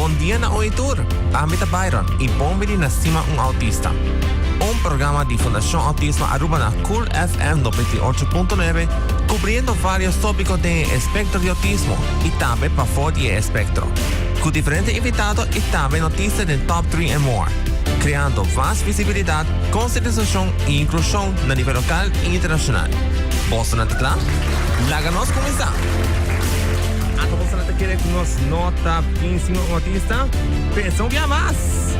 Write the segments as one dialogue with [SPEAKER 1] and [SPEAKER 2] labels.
[SPEAKER 1] Bon dia na un y tur. Ami ta Byron y bon bini na Stima un Autista. Un programa di Fundacion Autismo Aruba na Cool FM 98.9, cubriendo varios topico den e espectro di autismo y tambe pafo di e espectro. Cu diferente invitado y tambe noticia den top 3 and more. Creando mas visibilidad, concientisacion y inclusion na nivel local y internacional. Boso nan ta cla? Laga nos cuminsa! Anto boso nan ta kere cu nos no ta bin sin un autista? Pensa un bia mas!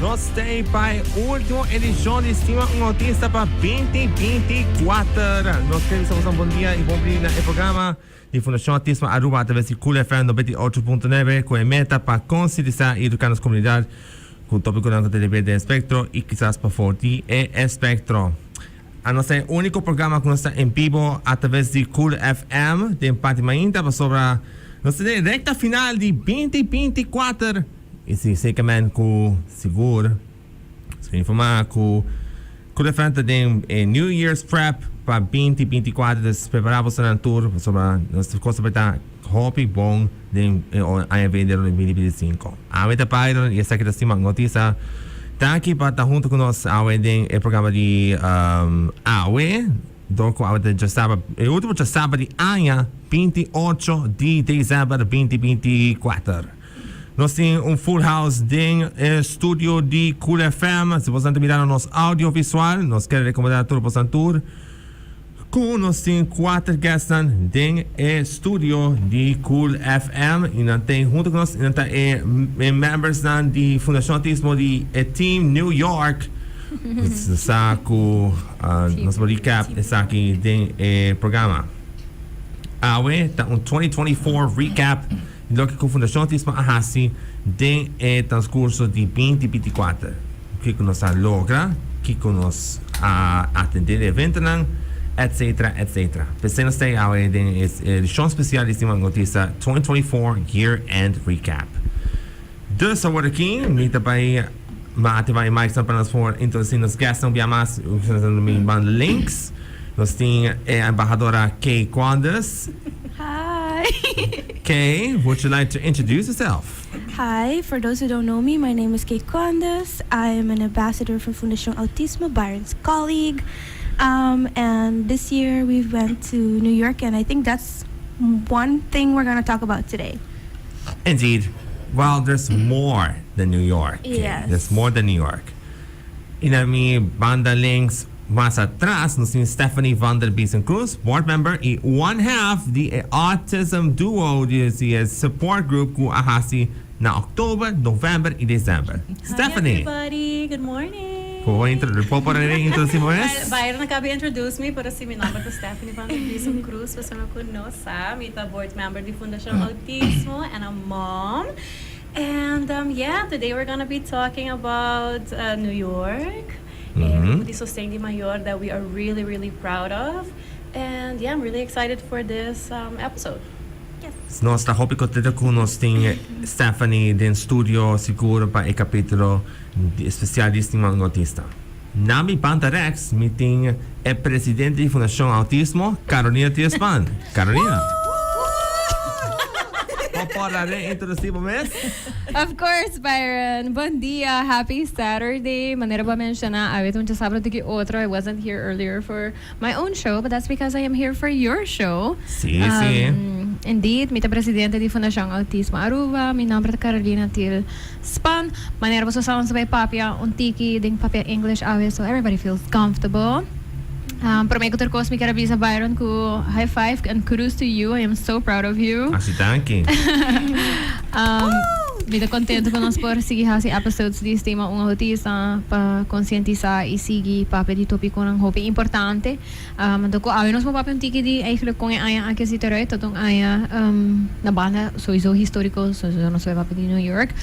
[SPEAKER 1] Nos ta ey pa e ultimo edicion di Stima un Autista pa 2024. Nos ker bisa boso bon dia y bon bini na e programa di Fundacion Autismo Aruba atraves di Cool FM 98.9 cu e meta pa concientisa y educa nos comunidad cu topiconan cu ta debe den espectro y kisas pafo di e espectro. A nos ta e unico programa cu nos ta en bibo atraves di Cool FM den parti mainta pasobra nos ta den recta final di 2024 y si zekerment cu sigur nos ta informa cu Cool FM ta den e New Year's prep pa 2024 dus prepara bosonan tur pasobra nos cos ta bay ta hopi bon den e aña venidero di 2025. Awe ta Byron y esaki ta Stima Notisa. Danki pa ta hunto cu nos awe den e programa di awe. Dor cu awe ta djasabra, e ultimo djasabra di aña, 28 di december 2024. Nos tin un full house den e studio di Cool FM. Si boso ta mira na nos audiovisual, nos kier recomenda tur boso tur Cu nos tin cuater guestnan den e studio di Cool FM y nan tin hunto cu nos y nan ta e membersnan di Fundacion Autismo di e Team New York. Nos sa cu nos por recap esaki den e programa. Awe ta un 2024 recap di loke cu Fundacion Autismo a haci den e transcurso di 2024. Kiko nos a logra, kiko nos a atendé di eventonan, etc. Etc. P'esei nos ta awe den e edishon spesial di Stima Notisia 2024 Year End Recap. Dus awor aki mi ta bai mate bai micsnan pa nos por introdusí nos guestnan un bia mas. Mi banda links. Nos tin e embahadora Kay Quandes.
[SPEAKER 2] Hi!
[SPEAKER 1] Kay, would you like to introduce yourself?
[SPEAKER 2] Hi, for those who don't know me, my name is Kay Quandes. I am an ambassador for Fundacion Autismo, Byron's colleague. And this year we went to New York, and I think that's one thing we're going to talk about today.
[SPEAKER 1] Indeed. Well, there's more than New York.
[SPEAKER 2] Yes.
[SPEAKER 1] There's more than New York. Y na mi banda links mas atras nos tin Stephanie van der Biesen Cruz, board member y one half di e Autism Duo di e support group cu a haci na october, november y december. Stephanie!
[SPEAKER 3] Hi everybody, good morning!
[SPEAKER 1] Por por por introduci bo mes?
[SPEAKER 3] Byron a caba di introduce mi, pero si mi nomber ta Stephanie van der Biesen Cruz, pasobra cu no sa, mi ta board member di Fundacion Autismo and a mom. And yeah, today we're gonna be talking about New York, e grupo di sosten di mayor that we are really really proud of. And yeah, I'm really excited for this episode.
[SPEAKER 2] Yes.
[SPEAKER 1] Nos ta hopi contento cu nos tin Stephanie den studio sigur pa e capitulo especial di Stima un Autista. Na mi banda rechts mi tin e presidente di Fundacion Autismo, Carolina Tiesman. Carolina. Bo por a reintroduci bo mes?
[SPEAKER 4] Of course, Byron. Bon dia, happy Saturday. Manera bo a menciona, awe ta un djasabra di ki otro. I wasn't here earlier for my own show, but that's because I am here for your show.
[SPEAKER 1] Sí, sí.
[SPEAKER 4] Indeed, mi ta presidente di Fundacion Autismo Aruba. Mi nomber ta Carolina Thiel Span. Manera boso sa nos ta bay papia un tiki den papia English awe so everybody feels comfortable. Prome cu tur cos mi kier a bisa Byron cu high five and kudos to you, I am so proud of you.
[SPEAKER 1] Asi danki.
[SPEAKER 4] Mi ta contento cu nos por sigui haci episodes di Stima un Autista pa concientisa y sigui papia di topiconan hopi importante. Anto ku awe nos por papia un tiki di eigenlijk kon e aña aki a sita eruit, ta un aña na banda souiso historico, souiso nos por papia di New York,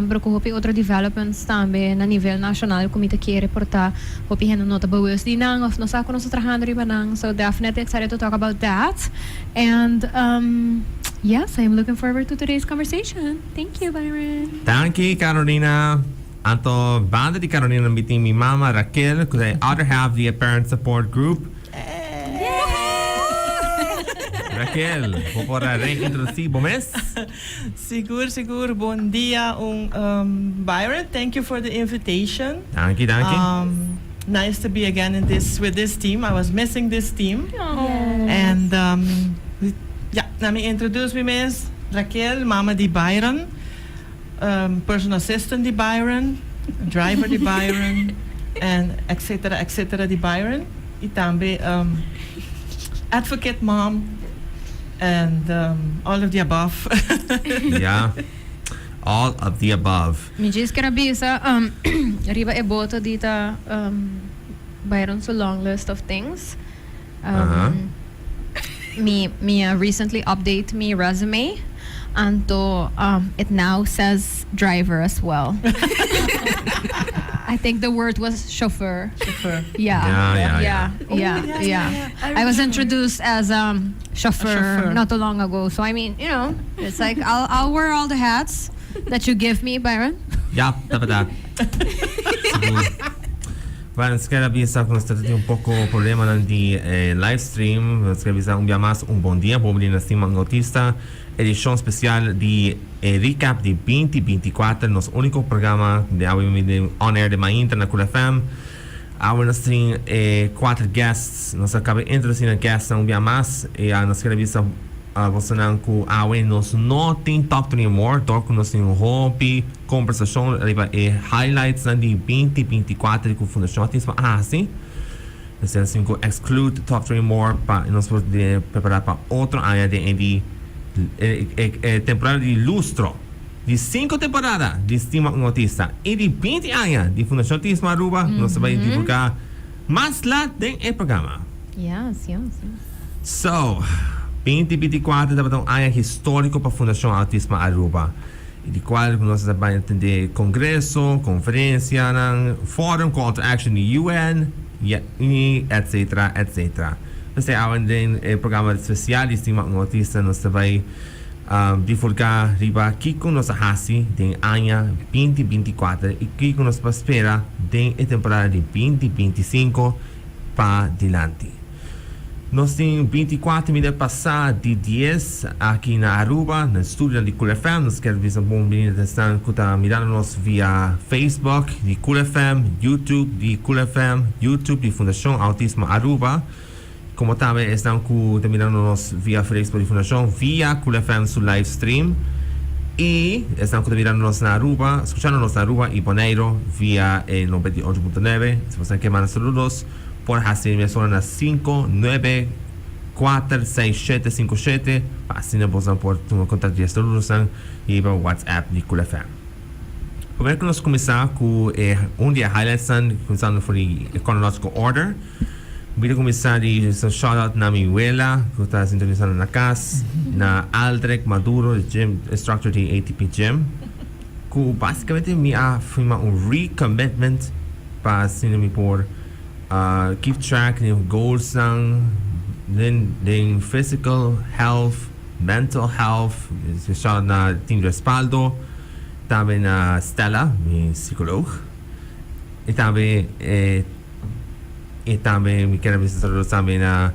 [SPEAKER 4] pero ku hopi otro developments tambe na nivel nashonal ku mi ta kere por ta hopi hende no ta bewust di nan of no sa ku nos ta trahando riba nan, so definitely excited to talk about that and yes I am looking forward to today's conversation. Thank you Byron.
[SPEAKER 1] Danki Carolina. Anto banda di Carolina mi tin mi mama Raquel cu ta e other half di e parent support group. Raquel, bo por reintroduci bo mes?
[SPEAKER 5] Sigur, sigur. Bon dia, Byron. Thank you for the invitation.
[SPEAKER 1] Danki, danki.
[SPEAKER 5] Nice to be again in this with this team. I was missing this team. And yeah, let me introduce mi mes Raquel, mama di Byron, personal assistant di Byron, driver di Byron, and etc. etc. di Byron. Y tambe advocate mom and all of the above.
[SPEAKER 1] Yeah, all of the above.
[SPEAKER 4] Mi djis kier a bisa riba e boto di ta Byron su long list of things. Mi a recently update mi resume, anto it now says driver as well. I think the word was chauffeur.
[SPEAKER 5] Chauffeur.
[SPEAKER 4] Yeah.
[SPEAKER 1] Yeah.
[SPEAKER 4] Yeah. I was introduced as chauffeur,
[SPEAKER 5] chauffeur.
[SPEAKER 4] Not too long ago. So I mean, it's like I'll wear all the hats that you give me, Byron.
[SPEAKER 1] Ja, ta berdad. Sigur. Bueno, nos kier bisa cu nos tin un poco problema di live stream. Nos kier bisa un dia mas un bon dia. Bon dia na Stima Un Autista. Edicion special di recap di 2024. Nos unico programa di awe on air di mainta na Cool FM. Awe nos tin cuater guests. Nos a caba introduci e guests un dia mas. Y nos kier bisa boso cu awe nos no tin Top 3 more. Door cu nos tin un hopi conversacion riba e highlights di 2024 cu Fundacion Autismo a haci. Nos asina cu exclude Top 3 more pa nos por prepara pa otro aña di temporada di lustro di cinco temporada di Stima Un Autista y di 20 aña di Fundacion Autismo Aruba. Nos ta bay divulga mas laat den e programa. So, 2024 tabata un aña historico pa Fundacion Autismo Aruba. Y di cual nos a bay atende congreso, conferencia, forum, call to action di UN, y etc. etc. Anto, awe den e programa special di Stima Un Autista, nos ta bay divulga riba kico nos a haci den aña 2024 y kico nos ta spera den e temporada di 2025 pa dilanti. Nos tin 24 minuut pasa di 10 aki na Aruba, na studio di Cool FM. Nos kier bisa bon bini cu ta mirando nos via Facebook di Cool FM, YouTube di Cool FM, YouTube di Fundacion Autismo Aruba. Como tambe esnan cu ta mirando nos via Facebook di Fundacion, via Cool FM su live stream. Y esnan cu ta mirando nos na Aruba, scuchando nos na Aruba y Bonaire via 98.9. Si bo kier manda saludos, por haci mesora na 5 9 4 6 7 5 7 pa asina bo por tuma contacto di saludos y pa WhatsApp di Cool FM. Prome cu nos cuminsa cu un di e highlights, cuminsando for di chronological order. Mi ta cuminsa di shout out na mi wela, cu ta sintonisando na cas, na Aldrich Maduro, gym instructor di ATP Gym. Cu basicamente mi a firma un recommitment pa asina mi por keep track di goals den physical health, mental health, shout out na Team Respaldo, tambe na Stella, mi psicoloog. Y tambe mi kier bisa saludos tambe na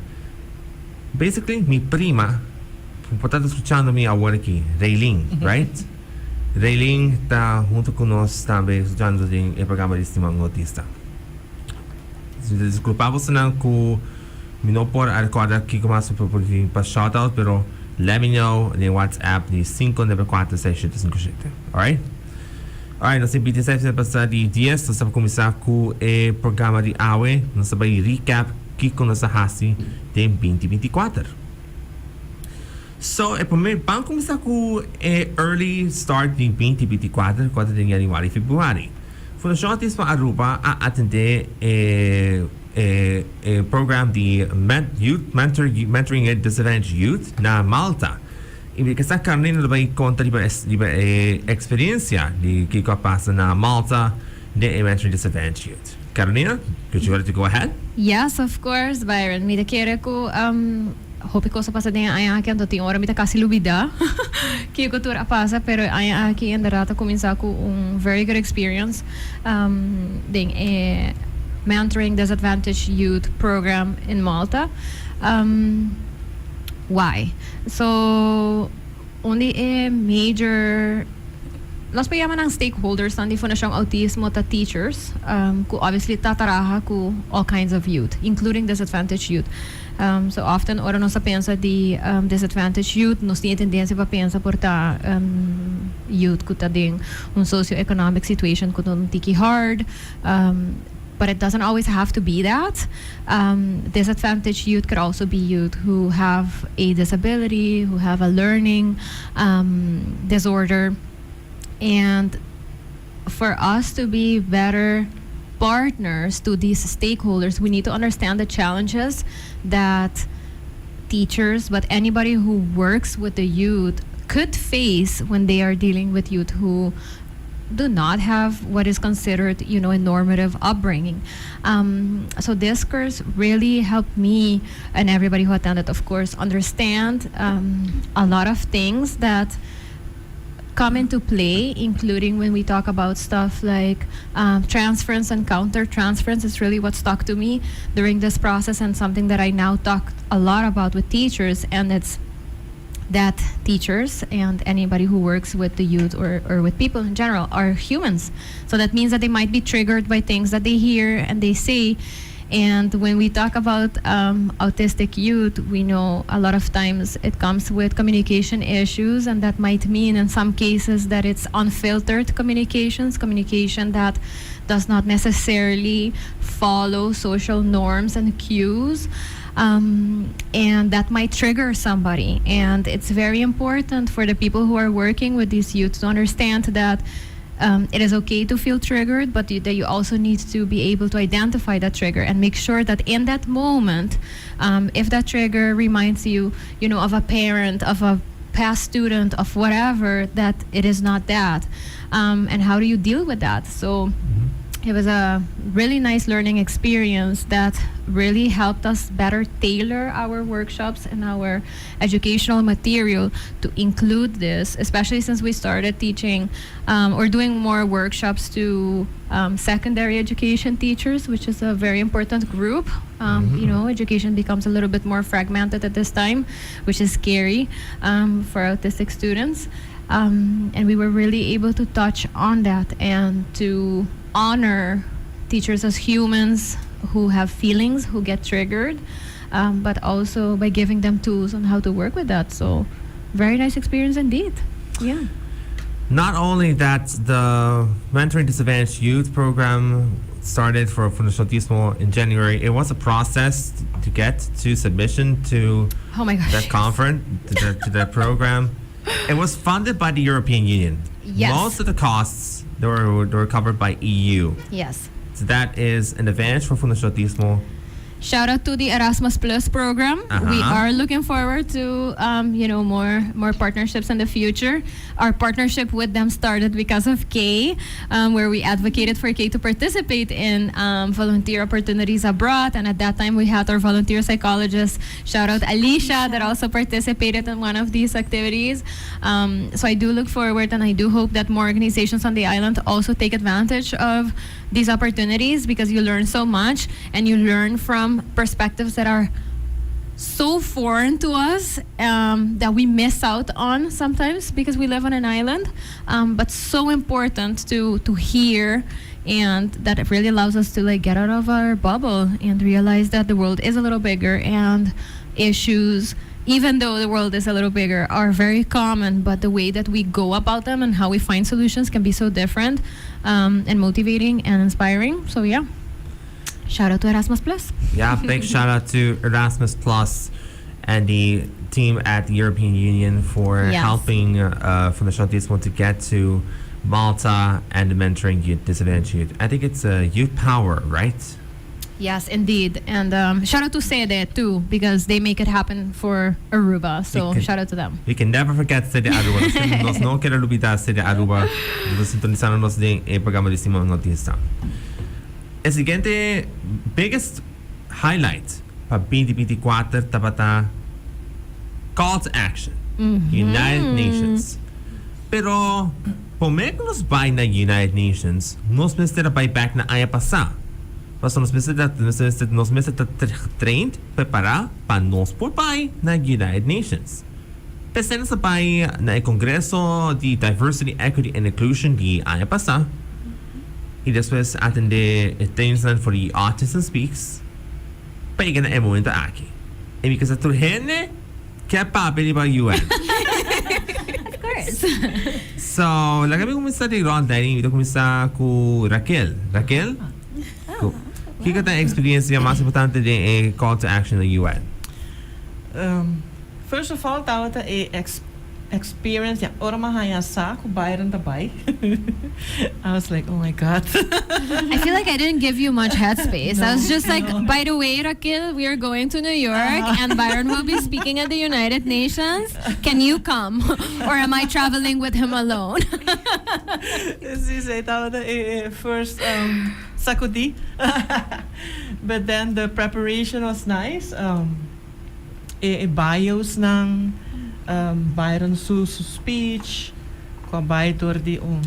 [SPEAKER 1] basically mi prima, por ta scuchando mi awor aki, Raylene, right? Raylene ta hunto cu nos tambe scuchando e programa di Stima Un Autista. Disculpa boso cu mi no por recorda aki con mas pa shout out, pero let me know den WhatsApp di 594 6757. Alright? Alright, nos tin 26 pasa di 10, nos ta cuminsa cu e programa di awe, nos ta bay recap kico nos a haci den 2024. So, e prome, ban cuminsa cu e early start di 2024, 4 di januari y februari. Fundacion Autismo Aruba a atende e program di Youth Mentor, Mentoring a Disadvantaged Youth na Malta. Y cu esta Carolina bay conta di e experiencia di kico a pasa na Malta di Mentoring Disadvantaged Youth. Carolina, could you ready to go ahead?
[SPEAKER 4] Yes, of course, Byron. Mi ta kere cu hopi cos a pasa den aña aki, anto tin ora mi ta casi lubida kico tur a pasa, pero aña aki inderdaad a cuminsa cu un very good experience den e Mentoring Disadvantaged Youth Program in Malta. Why? So, un di e major nos por yama nan stakeholders nan di Fundacion Autismo ta teachers, cu obviously ta traha cu all kinds of youth, including disadvantaged youth. So often ora nos ta pensa di disadvantaged youth, nos tin e tendencia pa pensa por ta youth cu ta den un socio-economic situation cu ta un tiki hard, but it doesn't always have to be that. Disadvantaged youth could also be youth who have a disability, who have a learning disorder. And for us to be better partners to these stakeholders, we need to understand the challenges that teachers, but anybody who works with the youth could face when they are dealing with youth who do not have what is considered a normative upbringing. So this course really helped me and everybody who attended, of course, understand a lot of things that come into play, including when we talk about stuff like transference and counter transference is really what stuck to me during this process and something that I now talk a lot about with teachers. And it's that teachers and anybody who works with the youth or with people in general are humans. So that means that they might be triggered by things that they hear and they say. And when we talk about autistic youth, we know a lot of times it comes with communication issues, and that might mean in some cases that it's unfiltered communications, communication that does not necessarily follow social norms and cues. And that might trigger somebody. And it's very important for the people who are working with these youth to understand that it is okay to feel triggered, but that you also need to be able to identify that trigger and make sure that in that moment, if that trigger reminds you of a parent, of a past student, of whatever, that it is not that. And how do you deal with that? So it was a really nice learning experience that really helped us better tailor our workshops and our educational material to include this, especially since we started teaching or doing more workshops to secondary education teachers, which is a very important group. Education becomes a little bit more fragmented at this time, which is scary for autistic students. And we were really able to touch on that and to honor teachers as humans who have feelings, who get triggered, but also by giving them tools on how to work with that. So, very nice experience indeed. Yeah.
[SPEAKER 1] Not only that, the Mentoring Disadvantaged Youth program started for Fundacion Autismo in January. It was a process to get to submission to
[SPEAKER 4] Oh my gosh.
[SPEAKER 1] That conference, to the program. It was funded by the European Union. Most of the costs they were covered by EU. So that is an advantage for Fundacion Autismo.
[SPEAKER 4] Shout out to the Erasmus Plus program. We are looking forward to more partnerships in the future. Our partnership with them started because of Kay, where we advocated for Kay to participate in volunteer opportunities abroad. And at that time, we had our volunteer psychologist, shout out Alicia, that also participated in one of these activities. So I do look forward, and I do hope that more organizations on the island also take advantage of these opportunities because you learn so much and you learn from perspectives that are so foreign to us that we miss out on sometimes because we live on an island, but so important to hear, and that it really allows us to, like, get out of our bubble and realize that the world is a little bigger and issues, even though the world is a little bigger, are very common, but the way that we go about them and how we find solutions can be so different and motivating and inspiring. So yeah, shout out to Erasmus Plus.
[SPEAKER 1] Yeah, big shout out to Erasmus Plus and the team at the European Union for helping Fundacion Autismo to get to Malta and the mentoring youth, disadvantaged youth. I think it's Youth Power, right?
[SPEAKER 4] Yes, indeed. And shout out to SEDE too, because they make it happen for Aruba. So shout out to them.
[SPEAKER 1] We can never forget SEDE Aruba. Nos no kier lubida SEDE Aruba. Nos sintonisando nos den e programa di Stima un Autista. E siguiente biggest highlight pa 2024 tabata Call to Action. United Nations. Pero, pa nos bay na United Nations, nos mester bay back na aña pasa. Pasobra nos mester ta nos mester ta getraind, prepará pa nos por bai na United Nations. P'esei nos a bai na e Kongreso di Diversity, Equity and Inclusion di aña pasá i despues atendé e trainingsnan for di Autism Speaks pa yega na e momento aki. I mi kasa tur hende ke papia riba UN.
[SPEAKER 4] Of course.
[SPEAKER 1] So, laga mi kuminsá di rondleiding. Mi ta kuminsá ku Raquel. Raquel? Kiko ta e experiencia mas importante den e call to action di UN?
[SPEAKER 5] First of all tabata e experience ya ora mi a haña sa cu Byron ta bay I was like, "Oh my God."
[SPEAKER 4] I feel like I didn't give you much headspace. I was just like, "By the way, Raquel, we are going to New York and Byron will be speaking at the United Nations. Can you come? Or am I traveling with him alone?"
[SPEAKER 5] Si, esey tabata e first sacudi. But then the preparation was nice. E bios nan, Byron su su speech, cu a bay door di un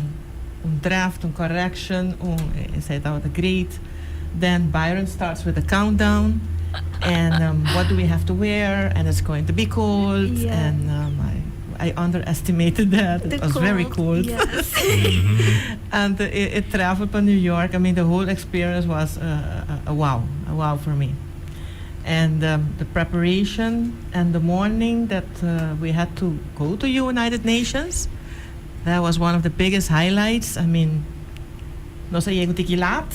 [SPEAKER 5] un draft, un correction, un esey tabata great. Then Byron starts with the countdown and what do we have to wear and it's going to be cold and I underestimated that, it was very cold. And e travel pa New York, I mean, the whole experience was a wow, a wow for me. And the preparation and the morning that we had to go to United Nations, that was one of the biggest highlights. I mean, nos a yega un tiki laat.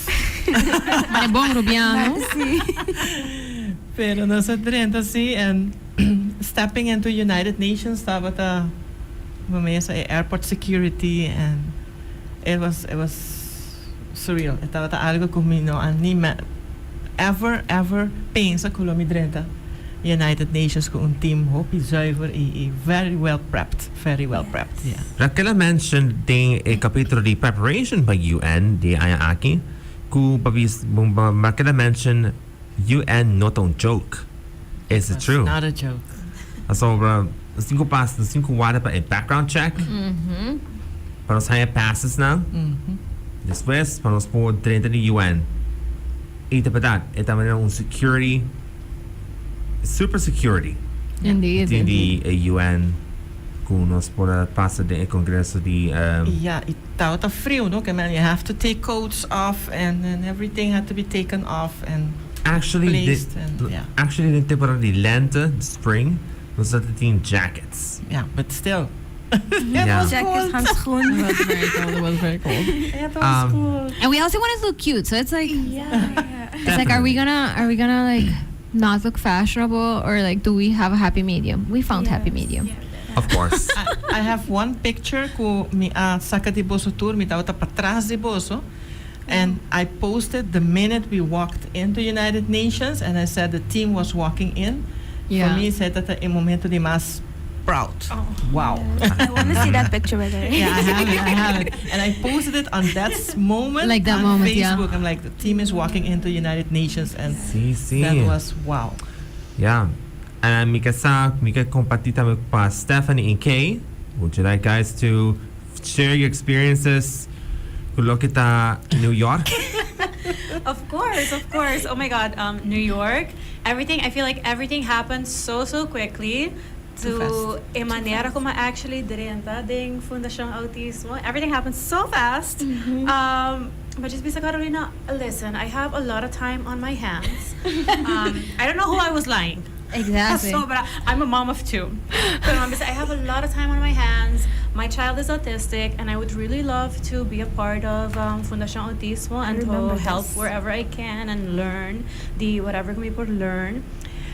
[SPEAKER 4] Ma e bon rubiano.
[SPEAKER 5] Pero nos a drenta si and stepping into United Nations tabata mesa e airport security and it was surreal. E tabata algo cu mi no a ni ever ever pensa cu lo mi drenta United Nations cu un team hopi zuiver y very well prepped, very well prepped, yeah.
[SPEAKER 1] Raquel a mention den e capítulo di preparation pa UN di aña aki, cu babis, Raquel a mention UN no ta un joke. Is it true?
[SPEAKER 5] Not a joke.
[SPEAKER 1] Sobre 5 pas, 5 warda pa e background check. Pa nos haya passes nan. Despues, pa nos por drenta di UN. Y ta berdad, e ta manera un security, super security.
[SPEAKER 4] Indeed.
[SPEAKER 1] Di di UN cu nos por pasa den e congreso di.
[SPEAKER 5] Yeah, e tabata frio, no? Cu man, you have to take coats off and everything had to be taken off and
[SPEAKER 1] Actually,
[SPEAKER 5] placed and yeah.
[SPEAKER 1] Actually, den temporada di lente, spring, nos tin jackets.
[SPEAKER 5] Yeah, but still. It was
[SPEAKER 2] Jackets,
[SPEAKER 5] cold.
[SPEAKER 2] Handschoen.
[SPEAKER 5] It was very cold. It was very cold. It was cold.
[SPEAKER 4] And we also wanted to look cute, so it's like it's like are we gonna like not look fashionable or like do we have a happy medium? We found happy medium.
[SPEAKER 1] Of course.
[SPEAKER 5] I have one picture cu mi a saca di boso tur, mi tabata patras di boso. And I posted the minute we walked into United Nations and I said the team was walking in. For me, esey tabata e momento di mas proud. Wow.
[SPEAKER 2] I want to see that picture, by the way.
[SPEAKER 5] Yeah, I have it. I have it. And I posted it on that moment
[SPEAKER 4] Like that
[SPEAKER 5] on
[SPEAKER 4] moment, yeah.
[SPEAKER 5] Facebook. I'm like, the team is walking into United Nations and
[SPEAKER 1] Si.
[SPEAKER 5] that was wow.
[SPEAKER 1] Yeah. And mi sa, mi ke comparti tambe pa Stephanie y Kay. Would you like guys to share your experiences cu loke ta New York?
[SPEAKER 3] Of course, of course. Oh my God, New York. Everything. I feel like everything happened so so quickly.
[SPEAKER 5] Too
[SPEAKER 3] To e manera como actually drenta den Fundacion Autismo. Everything happened so fast. But just bisa Carolina, listen, I have a lot of time on my hands. I don't know who I was lying.
[SPEAKER 4] Exactly.
[SPEAKER 3] So, but I'm a mom of two. But I have a lot of time on my hands. My child is autistic, and I would really love to be a part of Fundacion Autismo and to
[SPEAKER 2] Remember
[SPEAKER 3] help
[SPEAKER 2] this.
[SPEAKER 3] Wherever I can and learn the whatever can be por learn.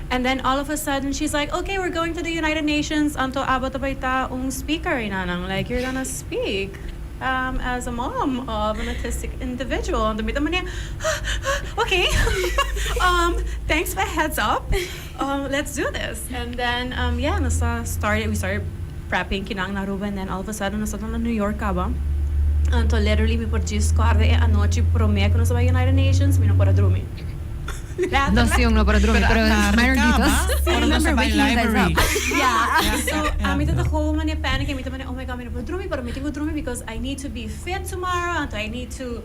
[SPEAKER 3] And then all of a sudden, she's like, "Okay, we're going to the United Nations. Anto abo ta bay ta un speaker, inanang. Like, you're gonna speak as a mom of an autistic individual." And mi ta "Okay, thanks for heads up. Let's do this." And then, yeah, nos started, we started prepping kinang na Aruba, and then all of a sudden, nos na New York caba. Anto literally, mi por djis corda e anochi prome cu nos a bay United Nations, mi no por a drumi.
[SPEAKER 4] No, si, no por a drumi, pero minor details.
[SPEAKER 5] Ora nos
[SPEAKER 2] Remember
[SPEAKER 5] a bay
[SPEAKER 2] waking you guys
[SPEAKER 5] library.
[SPEAKER 2] Up.
[SPEAKER 3] Yeah. So, ami ta gewoon mane panic, mi ta mane, "Oh my God, mi no por drumi, pero mi tin cu drumi because I need to be fit tomorrow, and I need to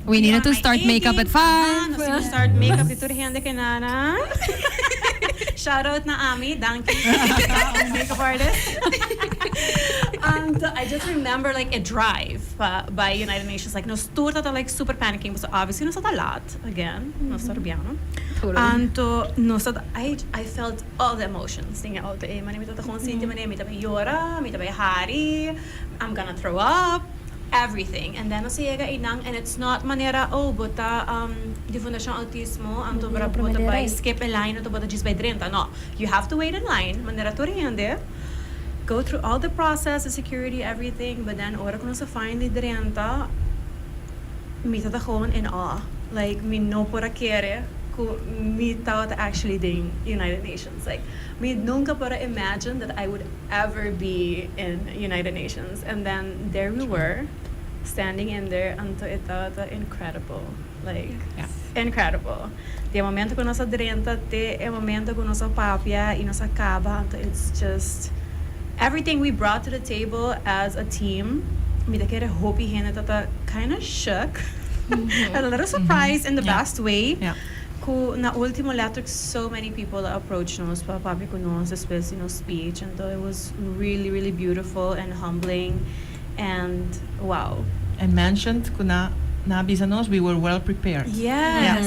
[SPEAKER 4] We needed to
[SPEAKER 3] on my
[SPEAKER 4] start
[SPEAKER 3] A
[SPEAKER 4] makeup
[SPEAKER 3] game.
[SPEAKER 4] at 5.
[SPEAKER 3] Ah, nos tin cu start makeup di tur hende cu nana. Shout out na Ami, danki, makeup artist. And I just remember, like, a drive by United Nations, like, nos tur ta like super panicking, so obviously nos ta laat again, nos ta Rubiano.
[SPEAKER 4] Totally.
[SPEAKER 3] Anto nos ta I felt all the emotions den e auto ey, mane mi ta gewoon sinti mane mi ta bay yora, mi ta bay hari, I'm gonna throw up, everything. And then nos a yega eynan and it's not manera, "Oh, bo ta di Fundacion Autismo, anto bo ta bay skip e line, anto bo ta djis bay drenta." No, you have to wait in line manera tur hende, go through all the process, the security, everything, but then ora cu nos a finally drenta, mi ta gewoon in awe. Like, mi no por a kere cu mi tabata actually den United Nations. Like, mi nunca por a imagine that I would ever be in United Nations. And then there we were, standing in there, anto e tabata incredible. Like, incredible. Di momento cu nos a drenta te e momento cu nos a papia y nos a caba, anto it's just everything we brought to the table as a team. Mi ta kere hopi hende tata kind of shook, a little surprised in the best way. Cu na ultimo letterlijk so many people approached nos pa papia cu nos despues di nos speech, and it was really, really beautiful and humbling and wow.
[SPEAKER 5] And mentioned cu nan a bisa nos we were well prepared.
[SPEAKER 3] Yes,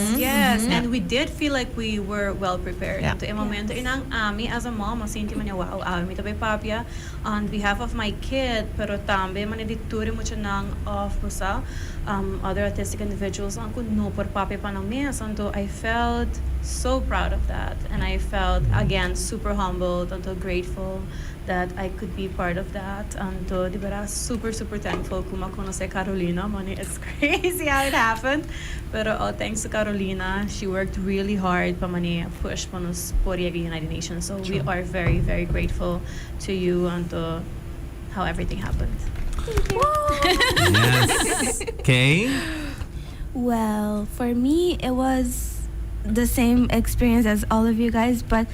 [SPEAKER 3] and we did feel like we were well prepared. Anto, e momento eynan ami as a mom, a sinti mane, "Wow, ami ta bay papia on behalf of my kid, pero tambe mane di tur e muchanan of bosa, other autistic individuals nan cu no por papia pa nan mes." Anto I felt so proud of that and I felt again super humbled, anto grateful that I could be part of that. Anto di berdad super, super thankful cu m'a conoce Carolina. Mane, it's crazy how it happened. Pero oh, thanks to Carolina, she worked really hard pa mane push pa nos por yega United Nations. So we are very, very grateful to you and to how everything happened.
[SPEAKER 1] Yes. Kay?
[SPEAKER 2] Well, for me, it was the same experience as all of you guys, but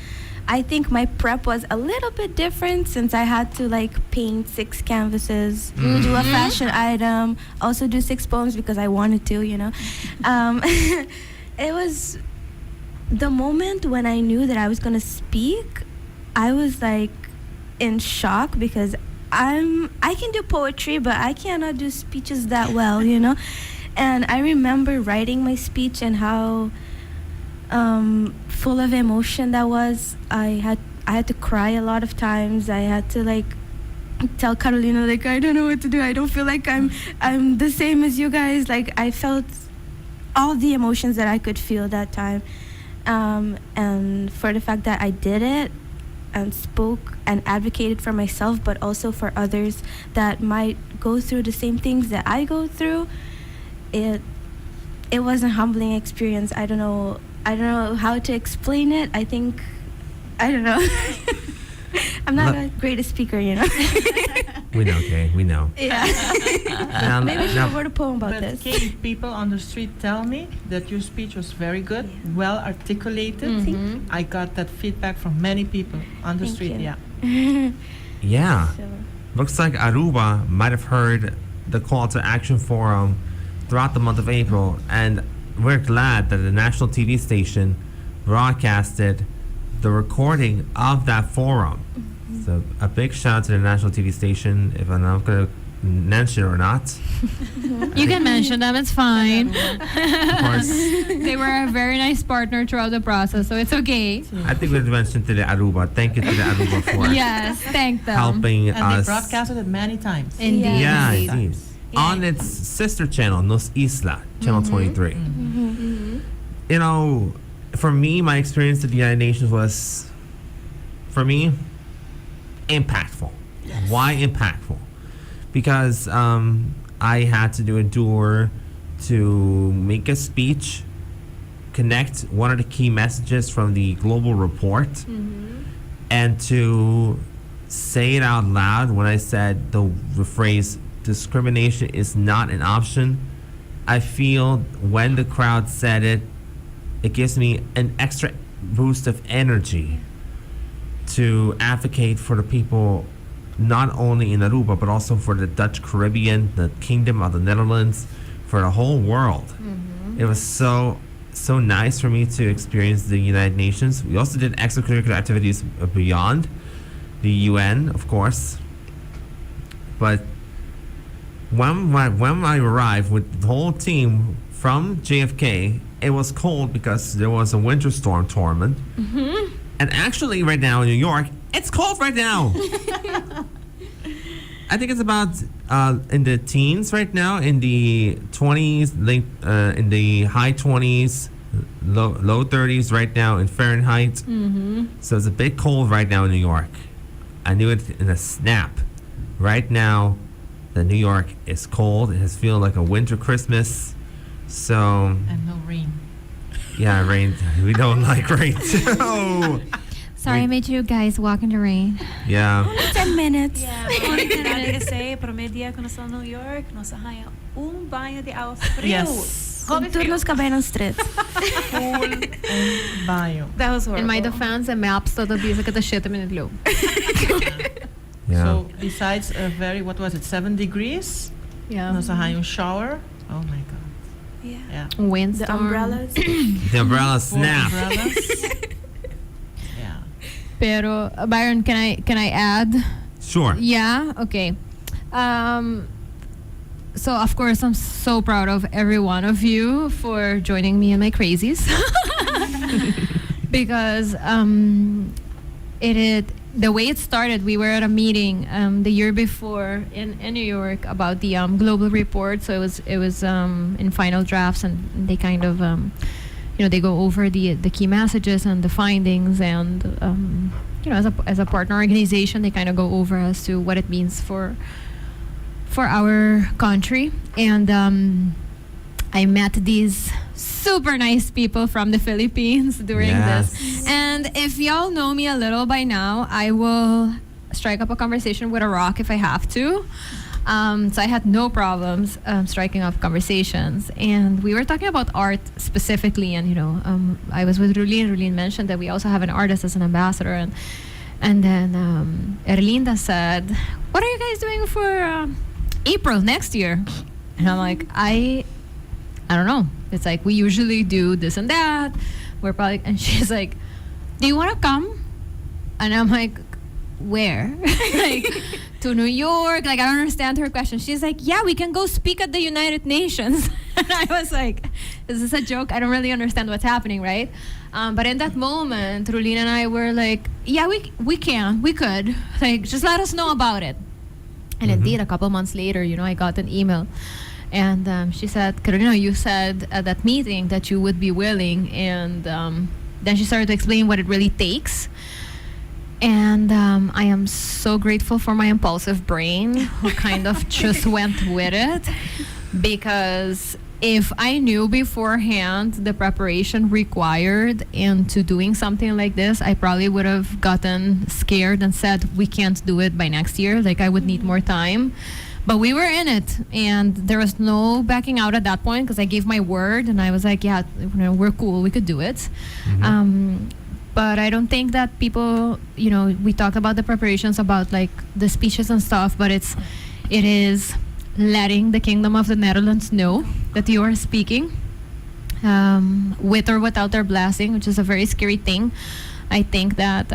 [SPEAKER 2] I think my prep was a little bit different since I had to, like, paint six canvases, do a fashion item, also do six poems because I wanted to. It was the moment when I knew that I was gonna speak, I was like in shock because I can do poetry, but I cannot do speeches that well. And I remember writing my speech and how full of emotion that was. I had to cry a lot of times. I had to, like, tell Carolina, like, "I don't know what to do. I don't feel like I'm the same as you guys." Like, I felt all the emotions that I could feel that time. And for the fact that I did it and spoke and advocated for myself, but also for others that might go through the same things that I go through, it was a humbling experience. I don't know. I don't know how to explain it. I think I don't know. I'm not a greatest speaker.
[SPEAKER 1] We know, Kay. We know.
[SPEAKER 2] Yeah. Maybe she wrote a poem about
[SPEAKER 5] But
[SPEAKER 2] this.
[SPEAKER 5] Kay, people on the street tell me that your speech was very good, well articulated. I got that feedback from many people on the
[SPEAKER 2] Thank
[SPEAKER 5] street.
[SPEAKER 2] You.
[SPEAKER 5] Yeah.
[SPEAKER 1] Yeah.
[SPEAKER 2] So,
[SPEAKER 1] Looks like Aruba might have heard the call to action forum throughout the month of April, and we're glad that the national TV station broadcasted the recording of that forum. So a big shout out to the national TV station. If I'm not going to mention it or not,
[SPEAKER 4] You can mention them, it's fine.
[SPEAKER 1] Of course.
[SPEAKER 4] They were a very nice partner throughout the process, so it's okay.
[SPEAKER 1] I think we've mentioned to the Aruba. Thank you to the Aruba for
[SPEAKER 4] Yes, thank them.
[SPEAKER 1] helping
[SPEAKER 5] And
[SPEAKER 1] us.
[SPEAKER 5] they broadcasted it many times.
[SPEAKER 4] Indeed.
[SPEAKER 1] Yeah,
[SPEAKER 4] Indeed.
[SPEAKER 1] indeed. On its sister channel, Nos Isla, Channel 23. For me, my experience at the United Nations was, for me, impactful. Why impactful? Because I had to do endure to make a speech, connect one of the key messages from the global report, and to say it out loud when I said the phrase "discrimination is not an option." I feel when the crowd said it, it gives me an extra boost of energy to advocate for the people not only in Aruba but also for the Dutch Caribbean, the Kingdom of the Netherlands, for for the whole world. It was so so nice for me to experience the United Nations. We also did extracurricular activities beyond the UN, of course. But when I arrived with the whole team from JFK, it was cold because there was a winter storm torment. And actually, right now in New York, it's cold right now. I think it's about in the teens right now, in the 20s, late, in the high 20s, low 30s right now in Fahrenheit. So it's a bit cold right now in New York. I knew it in a snap. Right now, the New York is cold. It has feel like a winter Christmas. So
[SPEAKER 5] And no rain.
[SPEAKER 1] Yeah, rain. We don't like rain too.
[SPEAKER 4] Sorry I made you guys walk in the rain.
[SPEAKER 2] 10 minutes.
[SPEAKER 3] Yeah, but esey, prome dia cu nos a New York, nos a haya un baño di awa friu.
[SPEAKER 2] Cu tur nos cabey nan stret.
[SPEAKER 5] Full un baño.
[SPEAKER 3] That was horrible.
[SPEAKER 4] In my defense, the maps ta bisa cu ta 7 minuut loop.
[SPEAKER 5] So besides a very, what was it, 7 degrees? Nos a haya un shower. Oh my God.
[SPEAKER 4] Windstorm.
[SPEAKER 2] The umbrellas.
[SPEAKER 1] The umbrella
[SPEAKER 5] Four
[SPEAKER 1] snap.
[SPEAKER 5] umbrellas. Yeah.
[SPEAKER 4] Pero Byron, can I add?
[SPEAKER 1] Sure.
[SPEAKER 4] Yeah. Okay. So of course I'm so proud of every one of you for joining me in my crazies because it the way it started. We were at a meeting the year before in New York about the global report. So it was in final drafts, and they kind of they go over the key messages and the findings and as a partner organization, they kind of go over as to what it means for our country. And I met these super nice people from the Philippines during this. And if y'all know me a little by now, I will strike up a conversation with a rock if I have to. So I had no problems striking up conversations. And we were talking about art specifically. And I was with Rulin. Rulin mentioned that we also have an artist as an ambassador. And then Erlinda said, "What are you guys doing for April next year?" And I'm like, I don't know. It's like we usually do this and that. We're probably," and she's like, "Do you want to come?" And I'm like, "Where? Like to New York?" Like, I don't understand her question. She's like, "Yeah, we can go speak at the United Nations." And I was like, "Is this a joke? I don't really understand what's happening, right?" But in that moment, Rulina and I were like, "Yeah, we can, we could. Like, just let us know about it." And indeed, a couple months later, I got an email. And she said, "Carolina, you said at that meeting that you would be willing." And then she started to explain what it really takes. And I am so grateful for my impulsive brain who kind of just went with it. Because if I knew beforehand the preparation required into doing something like this, I probably would have gotten scared and said, "We can't do it by next year. Like, I would need more time." But we were in it, and there was no backing out at that point because I gave my word and I was like, "Yeah, we're cool, we could do it." But I don't think that people, we talked about the preparations about like the speeches and stuff, but it is letting the Kingdom of the Netherlands know that you are speaking, with or without their blessing, which is a very scary thing. I think that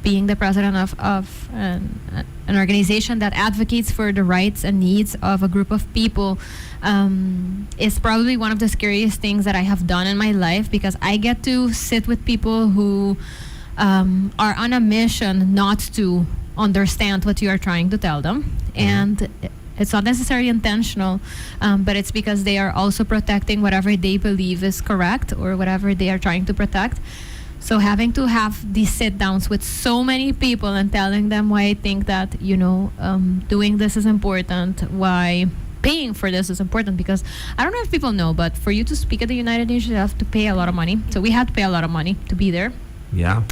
[SPEAKER 4] being the president of an organization that advocates for the rights and needs of a group of people is probably one of the scariest things that I have done in my life because I get to sit with people who are on a mission not to understand what you are trying to tell them. And it's not necessarily intentional, but it's because they are also protecting whatever they believe is correct or whatever they are trying to protect. So having to have these sit downs with so many people and telling them why I think that doing this is important, why paying for this is important, because I don't know if people know, but for you to speak at the United Nations, you have to pay a lot of money. So we had to pay a lot of money to be there. So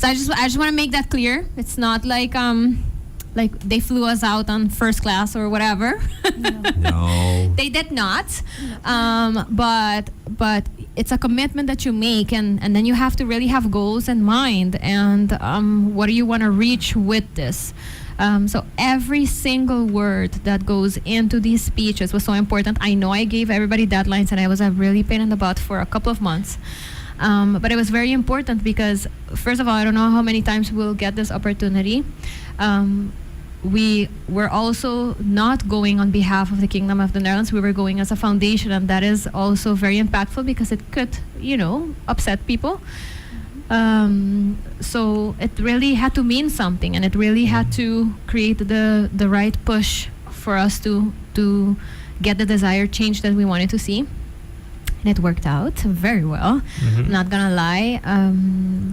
[SPEAKER 4] I just want to make that clear. It's not like they flew us out on first class or whatever.
[SPEAKER 1] No.
[SPEAKER 4] They did not. But It's a commitment that you make, and then you have to really have goals in mind and what do you want to reach with this. So every single word that goes into these speeches was so important. I know I gave everybody deadlines and I was a really pain in the butt for a couple of months. But it was very important because, first of all, I don't know how many times we'll get this opportunity. We were also not going on behalf of the Kingdom of the Netherlands. We were going as a foundation, and that is also very impactful because it could upset people. So it really had to mean something, and it really had to create the right push for us to get the desired change that we wanted to see. And it worked out very well. Not gonna lie.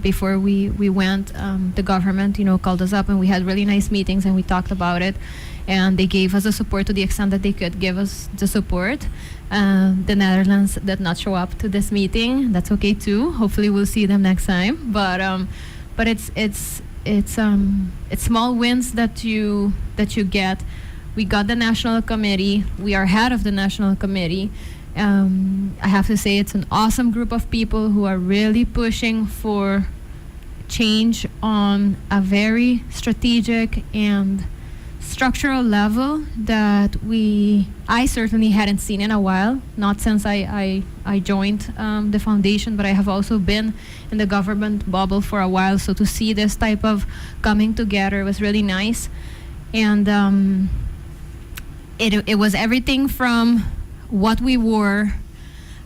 [SPEAKER 4] Before we went, the government called us up and we had really nice meetings and we talked about it, and they gave us the support to the extent that they could give us the support. The Netherlands did not show up to this meeting. That's okay too. Hopefully, we'll see them next time. But it's small wins that you get. We got the national committee. We are head of the national committee. I have to say it's an awesome group of people who are really pushing for change on a very strategic and structural level that we I certainly hadn't seen in a while, not since I joined the foundation, but I have also been in the government bubble for a while, so to see this type of coming together was really nice. And it was everything from what we wore,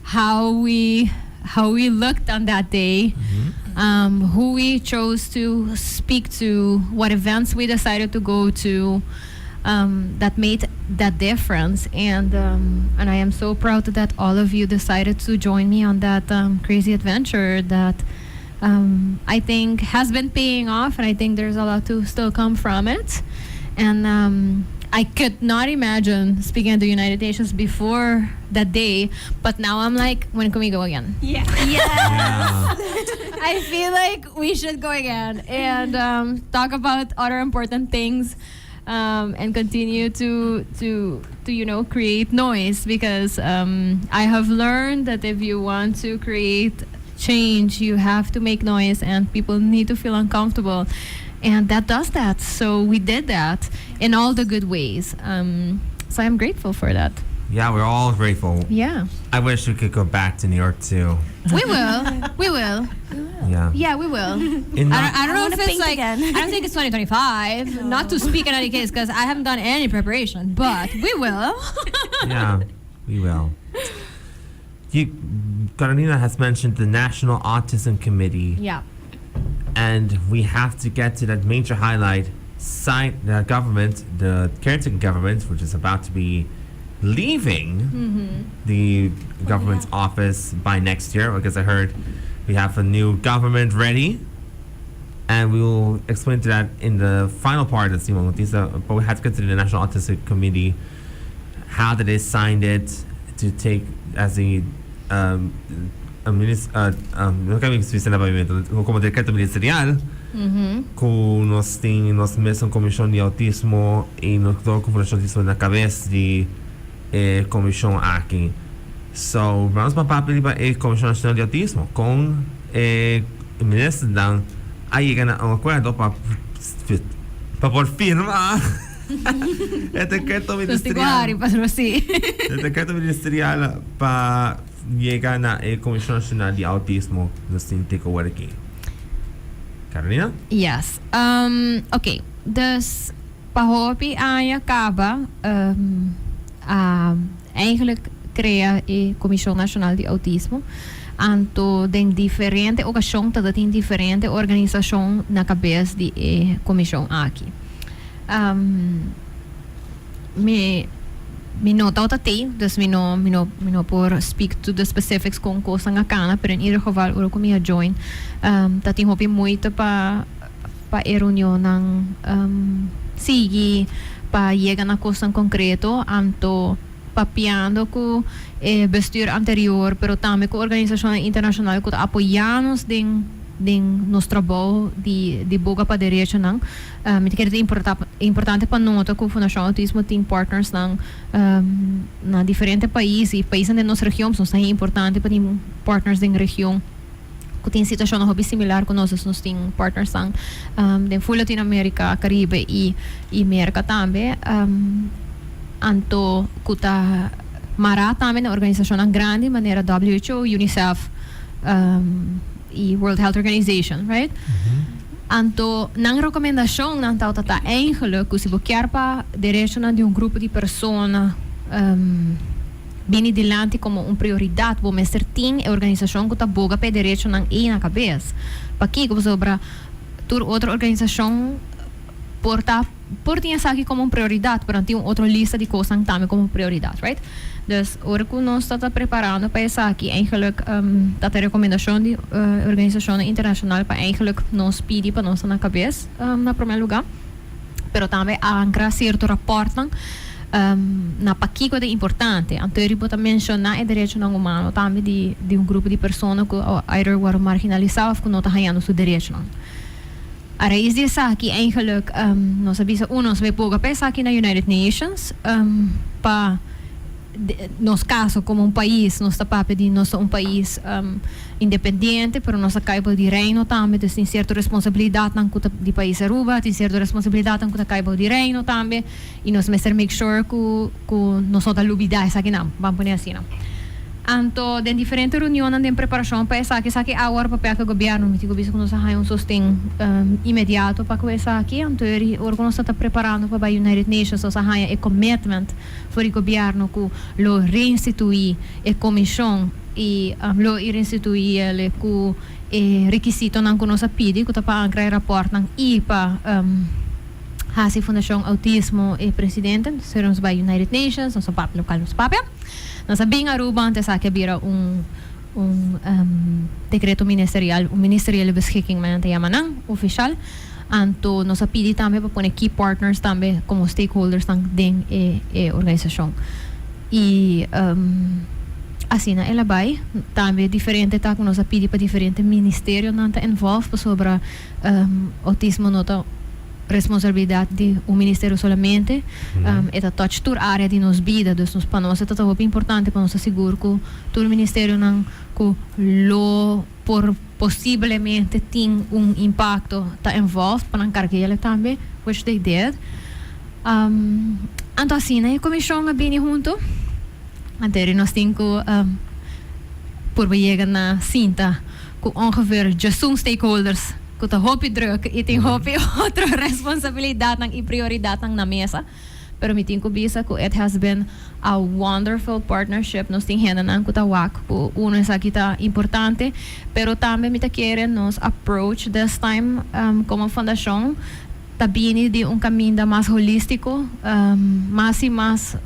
[SPEAKER 4] how we looked on that day, who we chose to speak to, what events we decided to go to, that made that difference. And I am so proud that all of you decided to join me on that crazy adventure that I think has been paying off, and I think there's a lot to still come from it. And I could not imagine speaking at the United Nations before that day, but now I'm like, "When can we go again?"
[SPEAKER 3] Yeah.
[SPEAKER 1] Yeah.
[SPEAKER 4] I feel like we should go again and talk about other important things and continue to create noise because I have learned that if you want to create change, you have to make noise and people need to feel uncomfortable. And that does that. So we did that in all the good ways. So I'm grateful for that.
[SPEAKER 1] Yeah, we're all grateful. I wish we could go back to New York too.
[SPEAKER 4] We will. We will.
[SPEAKER 1] Yeah.
[SPEAKER 4] Yeah, we will.
[SPEAKER 1] In
[SPEAKER 4] I don't
[SPEAKER 2] I
[SPEAKER 4] know
[SPEAKER 2] wanna
[SPEAKER 4] if it's
[SPEAKER 2] paint
[SPEAKER 4] like
[SPEAKER 2] again.
[SPEAKER 4] I don't think it's 2025. Not to speak in any case because I haven't done any preparation, but we will.
[SPEAKER 1] Yeah, we will. Carolina has mentioned the National Autism Committee, and we have to get to that major highlight. Sign the government, the caretaker government, which is about to be leaving the government's office by next year, because I heard we have a new government ready. And we will explain to that in the final part of Stima Autista. But we have to get to the National Autistic Committee. How did they sign it to take as a no como dekreto ministerial ku nos tin nos mes komishon di outismo i nos tur Fundashon Outismo na kabes di komishon aki. So, ban pa papia riba e Komishon Nashonal di Outismo ku ministernan a yega na un akuerdo pa por firma e dekreto ministerial.
[SPEAKER 4] Pasó si.
[SPEAKER 1] E dekreto ministerial pa yega na e Komishon Nashonal di Outismo nos tin take over aki. Carolina?
[SPEAKER 4] Yes. Ok. Dus pa hopi aña kaba eigenlijk krea e Komishon Nashonal di Outismo. Anto den diferente okashon tabatin diferente organisashon na kabes di e komishon aki. Mi no tabata tei, dus mi no por speak to the specifics kon kos a kana, pero in ieder geval ora ku mi a join tabatin hopi moeite pa e reunionnan sigui pa yega na kos konkreto. Anto papiando ku bestuur anterior, pero tambe ku organisashon internashonal ku apoyá nos den den nos trabou di di boga pa derechonan. Mi ta kere ta importa importante pa nota ku Fundashon Outismo tin partnersnan na diferente pais i paisnan den nos region, pasobra nos ta haña importante pa tin partners den region ku tin situashonnan hopi similar ku nos. Dus nos tin partnersnan den ful Latinoamerika, Karibe i i Merka tambe. Anto ku ta mará tambe na organisashonnan grandi manera WHO, UNICEF i World Health Organization, right? Anto nan rekomendashonnan tabata ta eigenlijk ku si bo kier pa derechonan di un grupo di persona bini dilanti komo un prioridat bo mester tin e organisashon ku ta boga pa e derechonan ei na kabes. Pakiko? Pasobra tur otro organisashon por ta por tin esaki komo un prioridat pero nan tin un otro lista di kosnan tambe komo prioridat, right? Dus ora ku nos ta ta preparando pa esaki eigenlijk ta ta rekomendashon di organisashonnan internashonal pa eigenlijk nos pidi pa nos ta na kabes na promé lugá pero tambe ankra sierto rapòrtnan na pakiko ta importante. Anto bo ta menshoná e derechonan humano tambe di di un grupo di persona ku either wòrdu marginalisá òf ku no ta hañando su derechonan. A rais di esaki eigenlijk nos a bisa uno nos bay boga pa esaki na United Nations pa nos caso como un pais nos ta papia di nos ta un pais independiente pero nos a cay bou di reino tambe dus tin cierto responsabilidadnan cu ta di pais Aruba tin cierto responsabilidadnan cu ta cay bou di reino tambe y nos mester make sure cu cu nos no ta lubida esakinan ban pone asina. Anto den diferente reunionnan den preparashon pa esaki, esaki a wòrdu papia ku e gobièrnu. Mi tin ku bisa ku nos a haña un sosten inmediato pa ku esaki. Anto eri ora ku nos ta ta preparando pa bai United Nations nos a haña e commitment for di gobièrnu ku lo reinstituí e komishon i lo reinstituí el ku e rekisitonan ku nos a pidi ku ta pa ankra e rapòrtnan i pa hasi Fundashon Outismo e presidente. Entonces nos bai United Nations, nos a papia lokal nos papia. Nos a bin Aruba antes esaki a bira un un decreto ministerial, un ministeriële beschikking men nan ta yama nan, oficial. Anto nos a pidi tambe pa pone key partners tambe como stakeholders nan den e e organisacion. Y asina el a bay. Tambe diferente ta cu nos a pidi pa diferente ministerionan ta involved pasobra autismo no ta responsabilidad di un ministerio solamente, e ta touch tur area di nos bida, dus nos pa nos e ta ta hopi importante pa nos ta sigur cu tur ministerionan cu lo por posiblemente tin un impacto ta involved pa nan carguele tambe, which they did. Anto asina e comision a bini hunto, anto nos tin cu purba yega na sinta cu ongeveer djesun stakeholders cu ta hopi druk y tin hopi otro responsabilidadnan y prioridadnan na mesa. Pero mi tin cu bisa cu it has been a wonderful partnership. Nos tin hendenan cu ta wak cu uno esaki ta importante, pero tambe mi ta kere nos approach this time como fundacion ta bini di un caminda mas holistico, mas y mas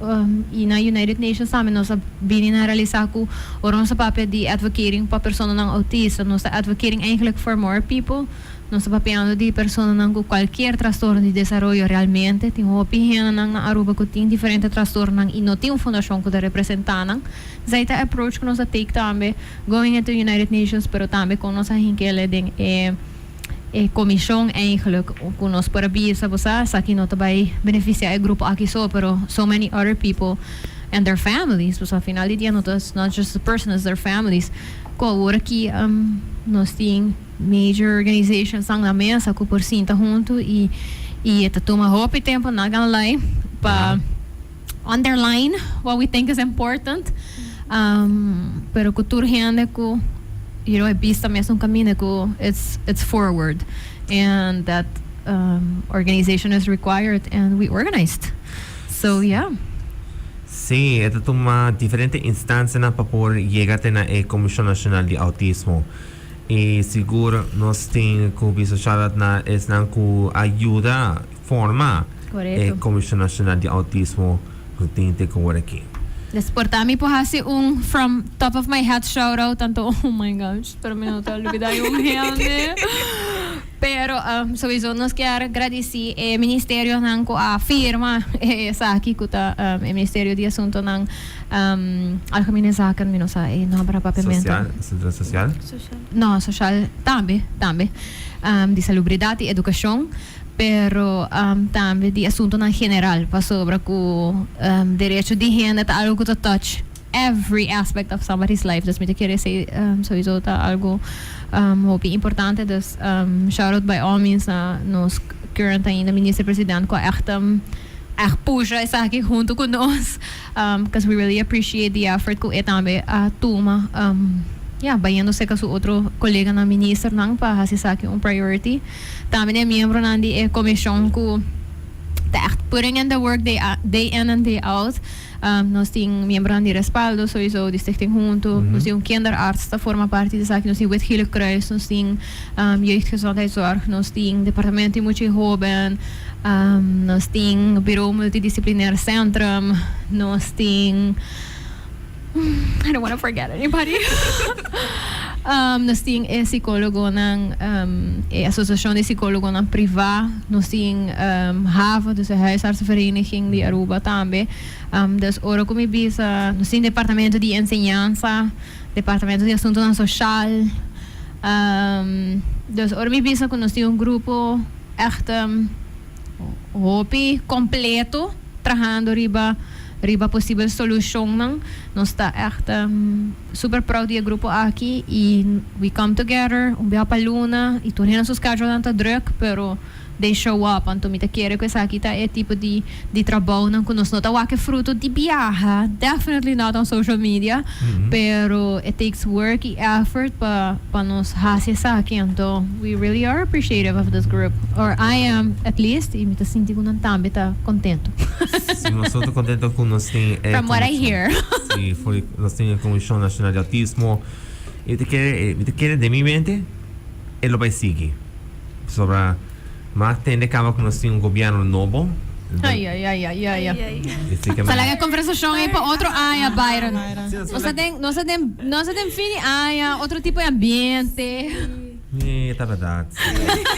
[SPEAKER 4] y na United Nations tambe nos a bini na realisa cu ora nos ta papia di advocating pa personanan autista, nos ta advocating eigenlijk for more people, nos ta papiando di personanan cu cualkier trastorno di desaroyo realmente, tin hopi hendenan na Aruba cu tin diferente trastornonan y no tin un fundacion cu ta representa nan, esey ta e approach cu nos a take tambe going into United Nations pero tambe con nos a hinkele den e. E komishon eigenlijk ku nos por a bisa bo sa esaki no ta bai benefisiá e grupo aki so pero so many other people and their families pasobra al final di dia no ta not just the person it's their families ku awor aki nos tin major organizations nan na mesa ku por sinta huntu y y e ta tuma hopi tempo not gonna lie pa underline what we think is important pero cu tur hende cu you know e bista mesun caminda cu it's it's forward and that organization is required and we organized so yeah.
[SPEAKER 1] Sí, e ta tuma diferente instancianan pa por yega te na e Comision Nacional di Autismo. Y sigur nos tin cu bisa shout out na esnan cu a yuda forma e Comishon Nacional di Autismo cu tin te awor aki.
[SPEAKER 4] Des por ta mi por haci un from top of my head shout out tanto oh my gosh pero mi no ta olbida un hende. Pero um, sowieso nos kier gradici e ministerionan cu a firma esaki cu ta um, e Ministerio di Asuntonan um, Algemene Zaken, mi no sa e nomber na papiamento.
[SPEAKER 1] Social, asuntonan social.
[SPEAKER 2] Social.
[SPEAKER 4] No, social tambe, tambe. Um, di salubridad y educacion, pero um, tambe di asuntonan general, pasobra cu um, derecho di hende ta algo cu ta touch every aspect of somebody's life. Dus mi ta kere esey um, sowieso ta algo um, hopi importante. Dus um, shout out by all means na nos current ainda minister president cu a echt um, echt pusha esaki hunto cu nos. Um, because we really appreciate the effort cu e tambe a tuma um, ja, bayendo cerca su otro coleganan ministernan pa haci esaki un priority. Tambe e miembronan di e comision cu ta echt putting in the work day, day in and day out. Um, nos tin miembronan di Respaldo, sowieso, di Stichting Hunto. Nos tin un kinderarts ta forma parti di esaki. Nos tin Wit Gele Kruis, nos tin um, Jeugdgezondheidszorg, nos tin Departamento di Mucha y Hoben, um, nos tin Bureau Multidisciplinair Centrum, nos tin... I don't want to forget anybody. Nos tin e psicólogonan, um, e asociacion di psicólogonan priva, nos tin um, HAVA, dus de Huisartsenvereniging di Aruba tambe. Um, dus ora cu mi bisa, nos tin departamento di enseñansa, departamento di asuntonan social. Um, dus ora mi bisa cu nos tin un grupo echt um, hopi completo trahando riba riba posibel solucionnan. Nos ta echt super proud di e grupo aki y we come together un biaha pa luna y tur hende su schedulenan ta druk pero they show up. Anto mi ta kere cu esaki ta e tipo di di trabounan cu nos no ta wak e fruto di biaha, definitely not on social media, pero it takes work y effort pa pa nos haci esaki. Anto we really are appreciative of this group, or I am at least, y mi ta sinti cu nan tambe ta contento.
[SPEAKER 1] Si, nos ta contento cu nos tin e
[SPEAKER 4] From what I hear.
[SPEAKER 1] Si, for di nos tin e Comision Nacional di Autismo. Y mi ta kere, mi ta kere den mi mente e lo bay sigui. Pasobra mas tende caba cu nos tin un gobierno nobo.
[SPEAKER 4] Ay, ay, ay, ay, ay, ay.
[SPEAKER 1] Esey ke
[SPEAKER 4] Sa laga e conversacion ey pa otro aña, Byron.
[SPEAKER 1] Si, nos
[SPEAKER 4] Nos ta den, nos ta den, nos ta den fin di aña, otro tipo di ambiente.
[SPEAKER 1] Nee, ta berdad.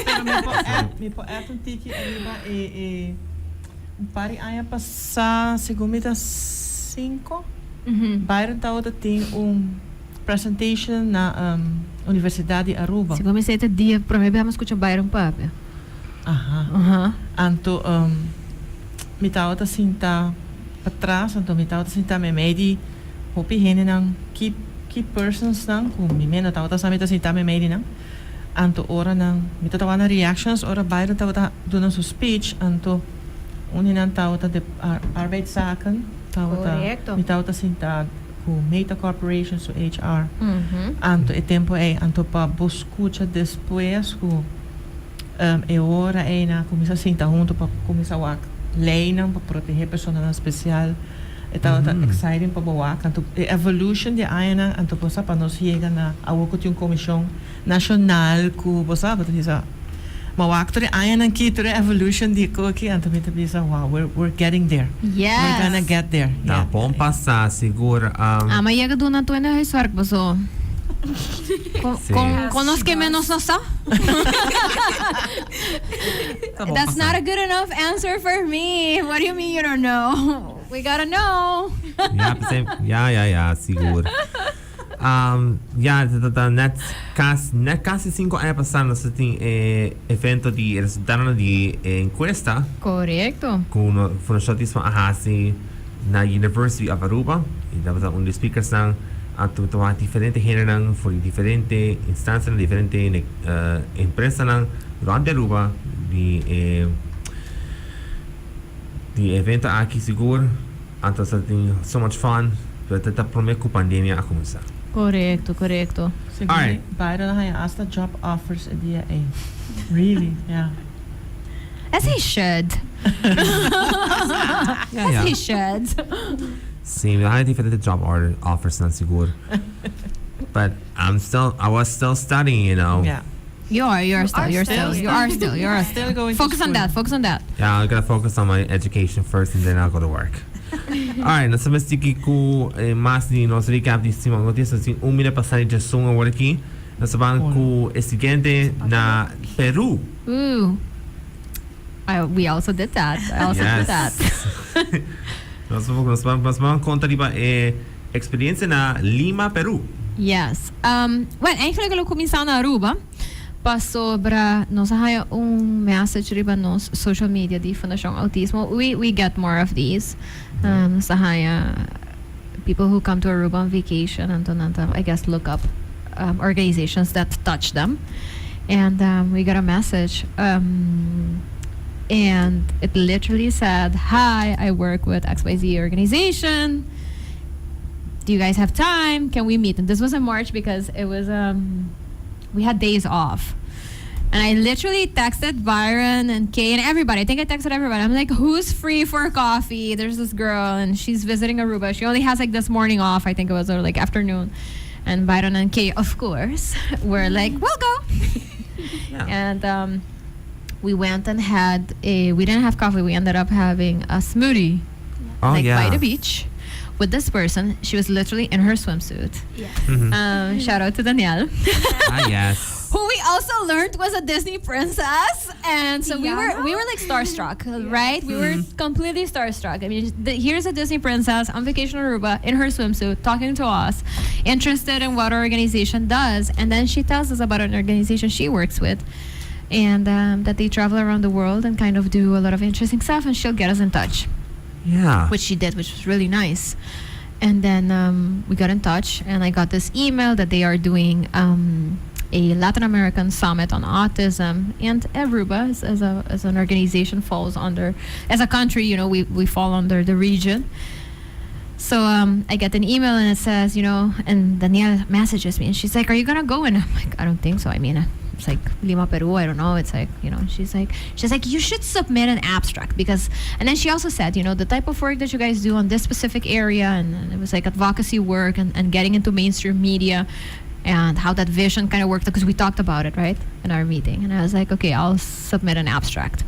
[SPEAKER 5] Pero mi por add, mi por add un tiki ariba e, e un par di aña pasa, segun mi ta cinco, Byron tabata tin un presentation na Universidad di Aruba.
[SPEAKER 4] Segun mi esey ta dia prome bes mi scucha Byron papia.
[SPEAKER 5] Aha.
[SPEAKER 4] Aha.
[SPEAKER 5] Anto mi tabata sinta patras, anto mi tabata sinta meimei di hopi hendenan, key key personsnan ku mi meno tabata sa mi ta sinta meimei di nan. Anto ora nan, mi tabata wak nan reactions ora Byron tabata duna su speech, anto un di nan tabata de arbeidszaken, tabata,
[SPEAKER 4] Correcto.
[SPEAKER 5] mi tabata sinta ku Meta Corporation su HR. Anto e tempo ei, anto pa bo skucha despues ku. E ora ei nan a kuminsá sinta huntu pa kuminsá wak leinan pa protehé personanan spesial. E tabata exciting pa bo wak. Anto e evolution di e añanan anto bo sa pa nos yega na awor ku tin un komishon nashonal ku bo sa bo ta bisa ma wak tur e añanan aki tur e evolution di e koki anto mi ta bisa wow we're we're getting there. We're gonna get there.
[SPEAKER 1] Ta bon pasá sigur.
[SPEAKER 4] Ama yega duna tur hende huiswerk boso. Con, con nos que menos nos sa? That's not a good enough answer for me. What do you mean you don't know? We gotta know.
[SPEAKER 1] Ja, ja, ja, ja, sigur. Um, ja, ta, ta net, kas, net casi cinco aña pasá nos tin e evento di resultado di e encuesta.
[SPEAKER 4] Correcto.
[SPEAKER 1] Cu no, Fundacion Autismo a haci na University of Aruba y tabata un di speakersnan a tuma diferente hendenan for di diferente instancianan, diferente empresanan rond di Aruba di e di e evento aki sigur anto sa tin so much fun pero ta ta prome cu pandemia a cuminsa.
[SPEAKER 4] Corecto, corecto.
[SPEAKER 5] Segun mi, Byron a haña hasta job offers e dia ei. Really, yeah.
[SPEAKER 4] As he should. As he should.
[SPEAKER 1] Sí, mi a haña diferente job offers nan sigur. But I'm still, I was still studying, you know.
[SPEAKER 5] Yeah.
[SPEAKER 4] You are, you are still, you are still, you are still, you are
[SPEAKER 5] still going to
[SPEAKER 4] Focus on
[SPEAKER 5] school.
[SPEAKER 4] that, focus on that.
[SPEAKER 1] Yeah, I'm gonna focus on my education first and then I'll go to work. Alright, nos ta mester ki ku eh, mas di nos recap di Siman Noticias. Nos tin un mira pasá di djasun awor aki. Nos ta ban cu e siguiente na Peru.
[SPEAKER 4] Ooh. I, we also did that. I also did that.
[SPEAKER 1] Nos ban conta riba e experiencia na Lima, Peru.
[SPEAKER 4] Yes. Well, eigenlijk el a cuminsa na Aruba. Pasobra nos a haya un message riba nos social media di Fundacion Autismo. We get more of these. Nos a haya people who come to Aruba on vacation and then, I guess, look up organizations that touch them. And we got a message. And it literally said, "Hi, I work with XYZ organization. Do you guys have time? Can we meet?" And this was in March because it was we had days off. And I literally texted Byron and Kay and everybody. I think I texted everybody. I'm like, "Who's free for coffee? There's this girl and she's visiting Aruba. She only has like this morning off, I think it was, or like afternoon." And Byron and Kay, of course, were like, "We'll go." And we went and had a, we didn't have coffee. We ended up having a smoothie like by the beach with this person. She was literally in her swimsuit. Shout out to Danielle, who we also learned was a Disney princess, and so we were like starstruck, right? We were completely starstruck. I mean, here's a Disney princess on vacation in Aruba in her swimsuit, talking to us, interested in what our organization does, and then she tells us about an organization she works with. And that they travel around the world and kind of do a lot of interesting stuff, and she'll get us in touch, which she did, which was really nice. And then we got in touch, and I got this email that they are doing a Latin American summit on autism, and Aruba as an organization falls under, as a country, we fall under the region. So I get an email and it says, and Danielle messages me and she's like, "Are you gonna go?" And I'm like, "I don't think so. I mean, it's like Lima, Peru. I don't know." It's like, she's like, "You should submit an abstract because," and then she also said, "the type of work that you guys do on this specific area," and it was like advocacy work and getting into mainstream media and how that vision kind of worked because we talked about it, right, in our meeting. And I was like, "Okay, I'll submit an abstract,"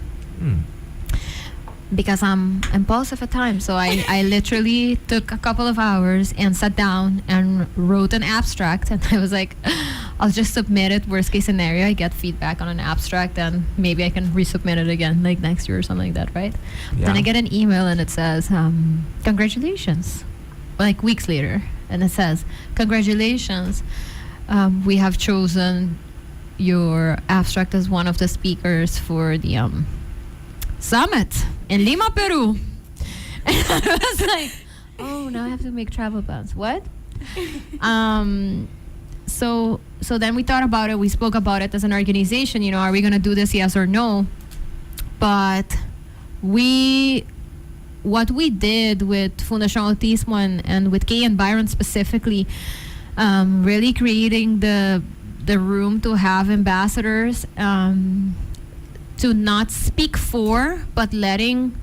[SPEAKER 4] because I'm impulsive at times. So I literally took a couple of hours and sat down and wrote an abstract. And I was like, "I'll just submit it. Worst case scenario, I get feedback on an abstract and maybe I can resubmit it again like next year or something like that, right?" Then I get an email and it says, "Congratulations." Like weeks later. And it says, "Congratulations. We have chosen your abstract as one of the speakers for the summit in Lima, Peru." And I was like, "Oh, now I have to make travel plans. What?" So then we thought about it. We spoke about it as an organization. Are we going to do this? Yes or no? But what we did with Fundación Autismo and with Kay and Byron specifically, really creating the room to have ambassadors to not speak for, but letting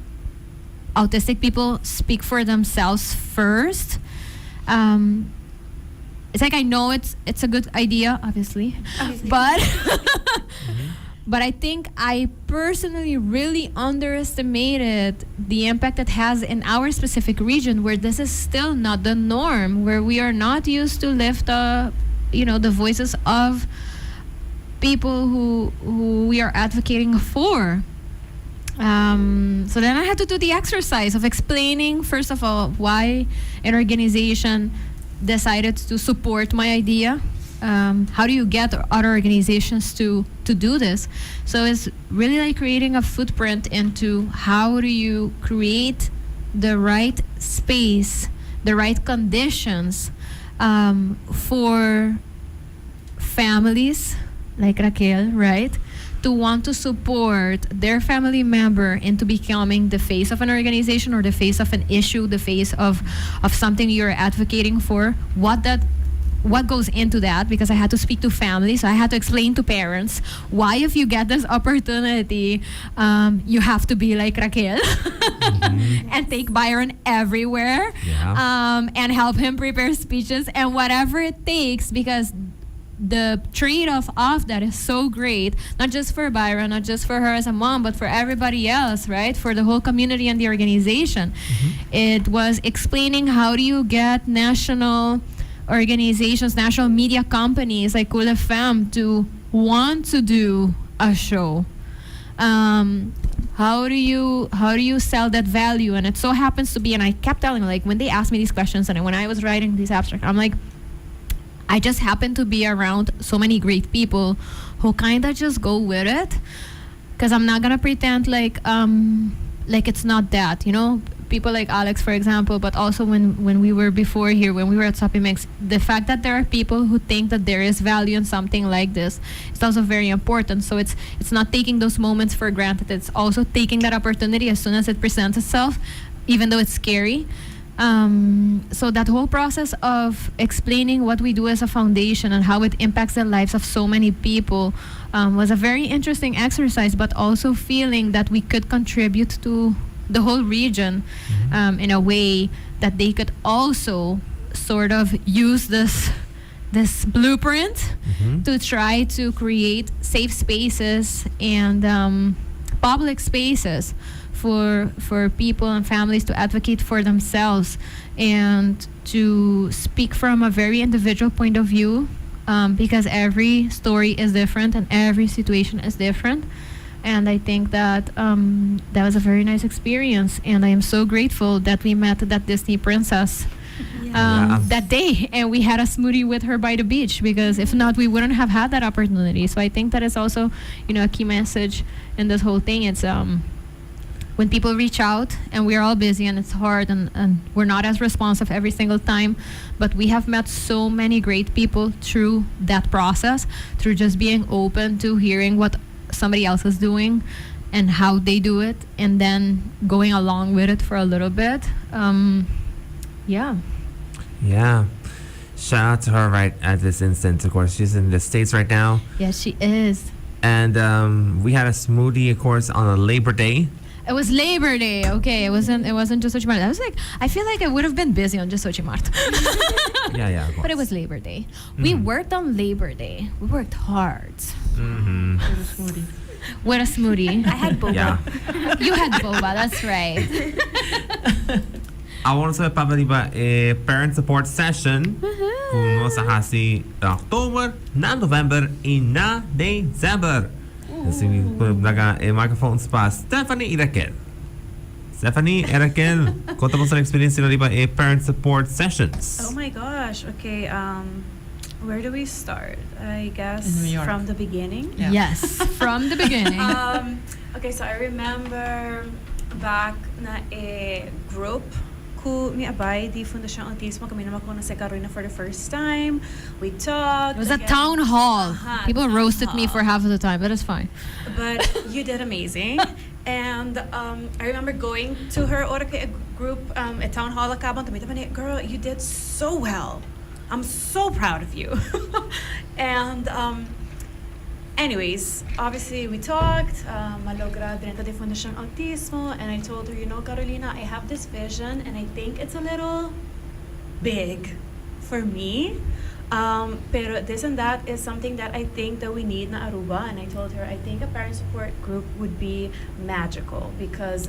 [SPEAKER 4] autistic people speak for themselves first. It's like I know it's a good idea, obviously,
[SPEAKER 2] Obviously.
[SPEAKER 4] but I think I personally really underestimated the impact it has in our specific region, where this is still not the norm, where we are not used to lift up the voices of people who we are advocating for. So then I had to do the exercise of explaining, first of all, why an organization decided to support my idea. How do you get other organizations to do this? So it's really like creating a footprint into how do you create the right space, the right conditions for families like Raquel, right? To want to support their family member into becoming the face of an organization or the face of an issue, the face of something you're advocating for. What goes into that, because I had to speak to families, so I had to explain to parents why, if you get this opportunity, you have to be like Raquel and take Byron everywhere and help him prepare speeches and whatever it takes, because the trade-off of that is so great, not just for Byron, not just for her as a mom, but for everybody else, right, for the whole community and the organization. It was explaining how do you get national Organizations, national media companies like Cool FM to want to do a show? How do you sell that value? And it so happens to be, and I kept telling, like, when they asked me these questions and when I was writing these abstracts, I'm like, I just happen to be around so many great people who kind of just go with it, because I'm not gonna pretend like it's not that. People like Alex, for example, but also when we were before here, when we were at Soppy Mix, the fact that there are people who think that there is value in something like this is also very important. So it's not taking those moments for granted. It's also taking that opportunity as soon as it presents itself, even though it's scary. So that whole process of explaining what we do as a foundation and how it impacts the lives of so many people was a very interesting exercise, but also feeling that we could contribute to the whole region in a way that they could also sort of use this blueprint to try to create safe spaces and public spaces for people and families to advocate for themselves and to speak from a very individual point of view, because every story is different and every situation is different. And I think that that was a very nice experience, and I am so grateful that we met that Disney princess that day and we had a smoothie with her by the beach, because if not, we wouldn't have had that opportunity. So I think that is also a key message in this whole thing. It's when people reach out, and we're all busy and it's hard and we're not as responsive every single time, but we have met so many great people through that process, through just being open to hearing what somebody else is doing and how they do it and then going along with it for a little bit. Yeah.
[SPEAKER 1] Yeah. Shout out to her right at this instant. Of course, she's in the States right now.
[SPEAKER 4] Yes, she is.
[SPEAKER 1] And we had a smoothie, of course, on a Labor Day.
[SPEAKER 4] It was Labor Day. Okay, it wasn't. It wasn't 18 di maart. I was like, I feel like I would have been busy on 18 di maart.
[SPEAKER 1] Yeah, of
[SPEAKER 4] But it
[SPEAKER 1] course.
[SPEAKER 4] Was Labor Day. We worked on Labor Day. We worked hard.
[SPEAKER 5] With a smoothie.
[SPEAKER 4] With a smoothie.
[SPEAKER 2] I had boba.
[SPEAKER 4] You had boba. That's right.
[SPEAKER 1] Awor nos ta papia riba parent support session ku nos a hasi na òktober, na novèmber i na desèmber. Asina, laga e microphone pa Stephanie i Raquel. Stephanie i Raquel, konta nos e eksperensia riba e parent support sessions.
[SPEAKER 3] Oh my gosh. Okay. Where do we start? I guess
[SPEAKER 5] In New York.
[SPEAKER 3] From the beginning.
[SPEAKER 5] Yeah.
[SPEAKER 4] Yes, from the beginning.
[SPEAKER 3] Okay, so I remember back na e group ku mi a bai di Fundashon Outismo kaminda m'a konosé Carolina for the first time. We talked.
[SPEAKER 4] It was a
[SPEAKER 3] Again.
[SPEAKER 4] Town hall. People
[SPEAKER 3] Town
[SPEAKER 4] roasted me for
[SPEAKER 3] hall.
[SPEAKER 4] half of the time, but it's fine.
[SPEAKER 3] But you did amazing. And I remember going to her ora ku e group at town hall a kaba, anto "Girl, you did so well. I'm so proud of you." And anyways, obviously we talked. M'a logra drenta di Fundashon Outismo, and I told her, "Carolina, I have this vision, and I think it's a little big for me. Pero this and that is something that I think that we need in Aruba." And I told her, "I think a parent support group would be magical because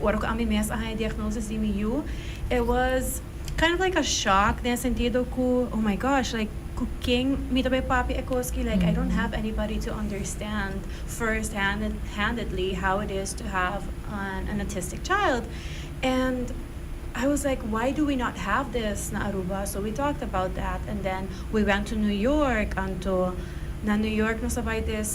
[SPEAKER 3] ora ku ami mes a haña diagnosis di mi yu, it was kind of like a shock den sentido ku, oh my gosh, like, ku ken mi ta bai papia e kos aki? Like, I don't have anybody to understand first handedly how it is to have an autistic child." And I was like, "Why do we not have this na Aruba?" So we talked about that, and then we went to New York. Anto, na New York nos a bai this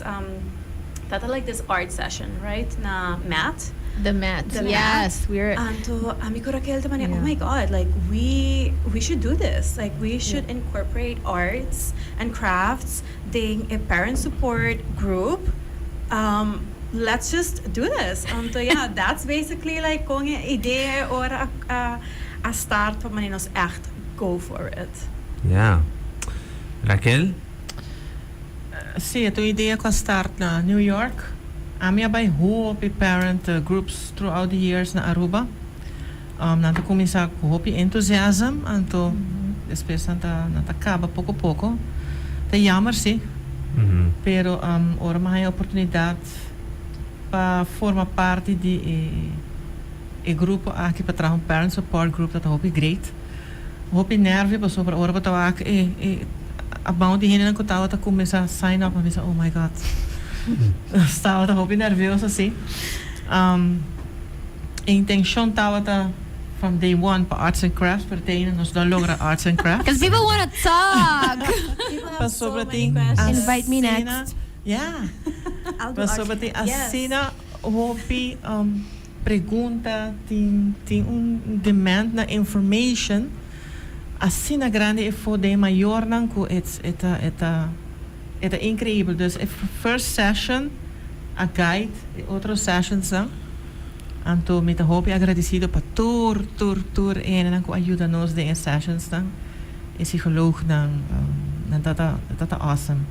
[SPEAKER 3] tabata like this art session, right? Na Matt.
[SPEAKER 4] The Met.
[SPEAKER 3] The
[SPEAKER 4] Yes,
[SPEAKER 3] Met.
[SPEAKER 4] We're.
[SPEAKER 3] Anto, ami ku Raquel ta manera, "Oh my God, like, we should do this. Like, we should incorporate arts and crafts den a parent support group. Let's just do this." Anto, yeah, that's basically like kon e idea ora a start pa manera nos echt go for it.
[SPEAKER 1] Yeah. Raquel?
[SPEAKER 5] Si, e idea ku a start na New York. Ami a bai hopi parent groups throughout the years na Aruba. Nan ta kuminsá ku hopi enthusiasm, anto despues nan ta kaba poko poko. Ta jammer si, pero ora m'a haña oportunidat pa forma parti di e grupo aki pa traha un parent support group, dat hopi great. Hopi nervio pasobra ora bo ta wak e e amount di hendenan ku tabata kuminsá sign up, mi a bisa, "Oh my God." Tabata hopi nervioso si. E intenshon tabata from day one pa arts and crafts, pero te ainda nos no a logra arts and crafts.
[SPEAKER 4] Because people wanna talk.
[SPEAKER 3] People have so
[SPEAKER 5] Pasobra
[SPEAKER 3] many
[SPEAKER 5] tin
[SPEAKER 3] questions.
[SPEAKER 2] Invite me
[SPEAKER 5] asina,
[SPEAKER 2] next.
[SPEAKER 5] yeah.
[SPEAKER 3] I'll do arts.
[SPEAKER 5] Pasobra tin
[SPEAKER 3] Yes.
[SPEAKER 5] asina hopi pregunta, tin un demand na information asina grandi e for den mayornan ku it's e ta inkreibel. Dus e first session a guide e otro sessionsnan. Anto mi ta hopi agradesido pa tur tur tur hendenan ku a yuda nos den e sessionsnan. E psicoloognan, nan tata awesome.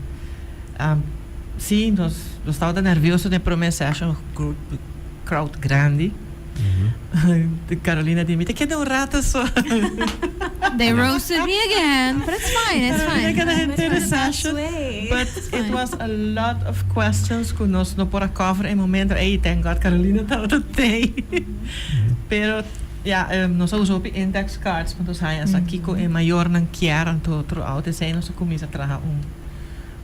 [SPEAKER 5] Si, nos tabata nervioso den prome session, group, crowd grandi. Carolina di mi, "Ta keda un rato so."
[SPEAKER 4] They roasted me again, but it's fine, it's
[SPEAKER 5] Carolina
[SPEAKER 4] fine.
[SPEAKER 5] keda henter
[SPEAKER 3] But in the best
[SPEAKER 5] session.
[SPEAKER 3] way.
[SPEAKER 5] But it
[SPEAKER 4] fine.
[SPEAKER 5] was a lot of questions ku nos no por a cover e momento. Ey, thank God Carolina tabata tey. Pero ja, nos a usa hopi index cards pa nos haña sa kiko e mayornan kier, anto throughout esei nos a kuminsá traha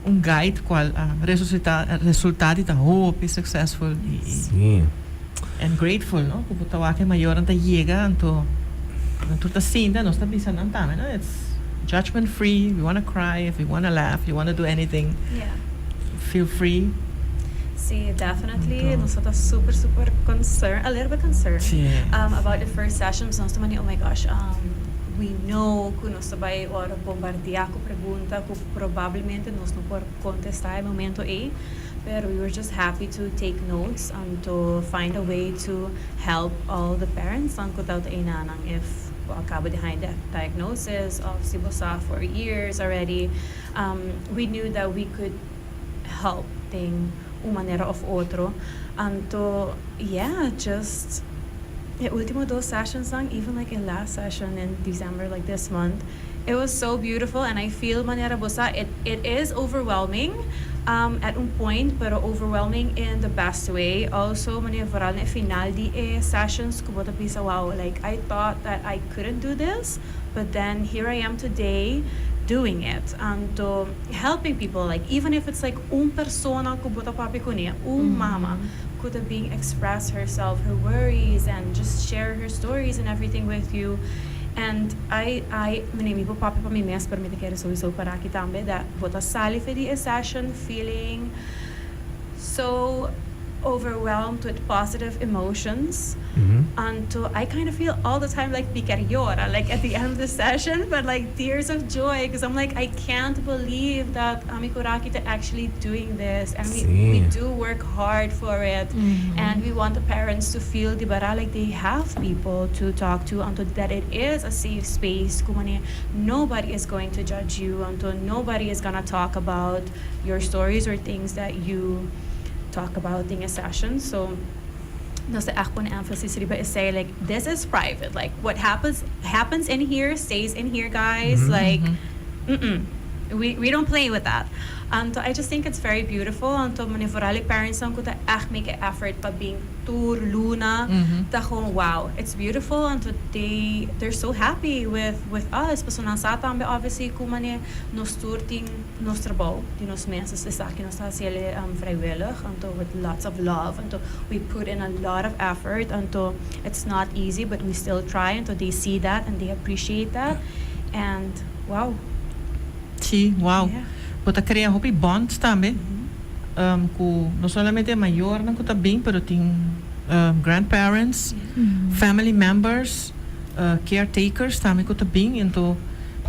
[SPEAKER 5] un guide kual a resultá di ta hopi successful i and grateful, no? Ku bo ta wak e mayornan ta yega, anto nan tur ta sinta, nos ta bisa nan tambe, no? It's judgment free. If you wanna cry, if you wanna laugh, you wanna do anything, feel free.
[SPEAKER 3] Si, definitely.
[SPEAKER 5] Anto.
[SPEAKER 3] Nos ta super, super concerned, a little bit concerned about the first session. Nos ta oh my gosh, we know ku nos ta bai ora bombardeá ku pregunta ku probablemente nos no por kontestá e momento ei. Pero we were just happy to take notes and to find a way to help all the parents ku ta einan, if a kaba di haña the diagnosis òf si bo sa for years already. We knew that we could help den un manera òf otro. Anto, yeah, just e último dos sessions lang, even like in last session in December, like this month, it was so beautiful and I feel manera bo sa, it is overwhelming at un point, pero overwhelming in the best way. Also, manera vooral na final di e sessions ku bo ta bisa, "Wow, like I thought that I couldn't do this, but then here I am today doing it." And to helping people, like even if it's like un persona ku bo ta papia kuné, un mama, could have been express herself, her worries, and just share her stories and everything with you. And I, mi por papia pa mi mes, pero mi ta kere sowieso pa aki tambe, that bo ta sali for di session feeling so overwhelmed with positive emotions. Anto I kind of feel all the time like mi ke yora, like at the end of the session, but like tears of joy because I'm like, "I can't believe that ami ku Raki ta actually doing this," and we do work hard for it, and we want the parents to feel di bara like they have people to talk to, anto that it is a safe space. Ku manera nobody is going to judge you, anto nobody is gonna talk about your stories or things that you talk about in a session. So nos ta echt pone emphasis riba esei, like, this is private, like what happens happens in here stays in here, guys. Like, we don't play with that. Anto I just think it's very beautiful. Anto manera vooral e parents ku ta echt make an effort pa bin tur luna, ta gewoon, wow, it's beautiful. Anto they're so happy with us paso nan sa tambe obviously ku manera nos tur tin nos trabou di nos mes, esaki nos ta hasié vrijwillig, anto with lots of love, anto we put in a lot of effort, anto it's not easy, but we still try. Anto they see that and they appreciate that and wow.
[SPEAKER 5] Si, wow. Bo ta krea hopi bonds tambe. Ku no solamente mayornan ku ta bin, pero tin grandparents, family members, caretakers tambe ku ta bin, anto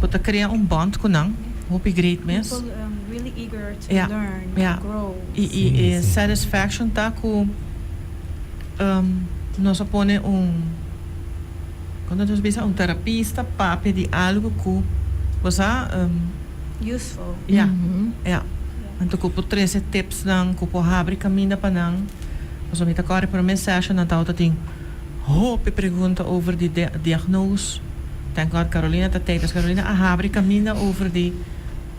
[SPEAKER 5] bo ta krea un bond ku nan. Hopi great mes.
[SPEAKER 3] People really eager to learn, grow.
[SPEAKER 5] I satisfaction ta ku nos a pone un, kuando nos bisa un terapista papia di algo ku bo sa
[SPEAKER 3] useful.
[SPEAKER 5] Yeah. Anto ku por trese tips nan, ku por habri kaminda pa nan. Paso mi ta kòrda promé session nan tabata tin hopi pregunta over di diagnose. Thank God Carolina ta tey. Carolina a habri kaminda over di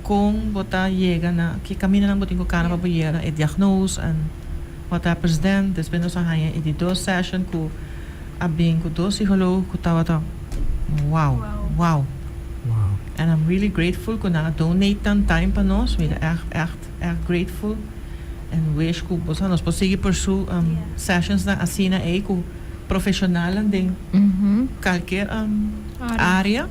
[SPEAKER 5] kon bo ta yega na ki kaminda nan bo tin ku kana pa yega na e diagnose and what happens then. Despues nos a haña e di dos session ku a bin ku dos psicólogo ku tabata wow, wow. And I'm really grateful cu nan a donate nan time pa nos. Mi ta echt, echt, echt grateful. And wish cu bo sa nos por sigui pursue sessions nan asina ey cu profesionalnan den cualkier area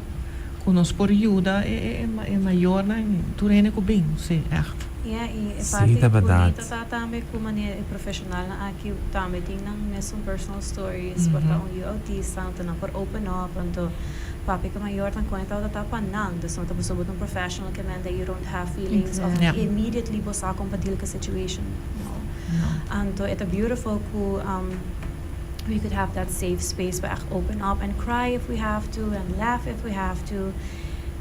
[SPEAKER 5] cu nos por yuda e mayornan y tur hende cu bin. Si, echt.
[SPEAKER 3] Yeah, y e
[SPEAKER 1] Sí,
[SPEAKER 3] parti
[SPEAKER 1] ta berdad.
[SPEAKER 3] bonito ta tambe cu manera e profesionalnan aki tambe tin nan mesun personal stories, por ta un yu autista, anto nan por open up, anto papia cu mayornan con e tabata ta pa nan, dus no ta pasobra bo ta un professional ke men that you don't have feelings of immediately bo sa con pa deal cu e situation, no.
[SPEAKER 5] No.
[SPEAKER 3] Anto e ta beautiful cu we could have that safe space pa echt open up and cry if we have to and laugh if we have to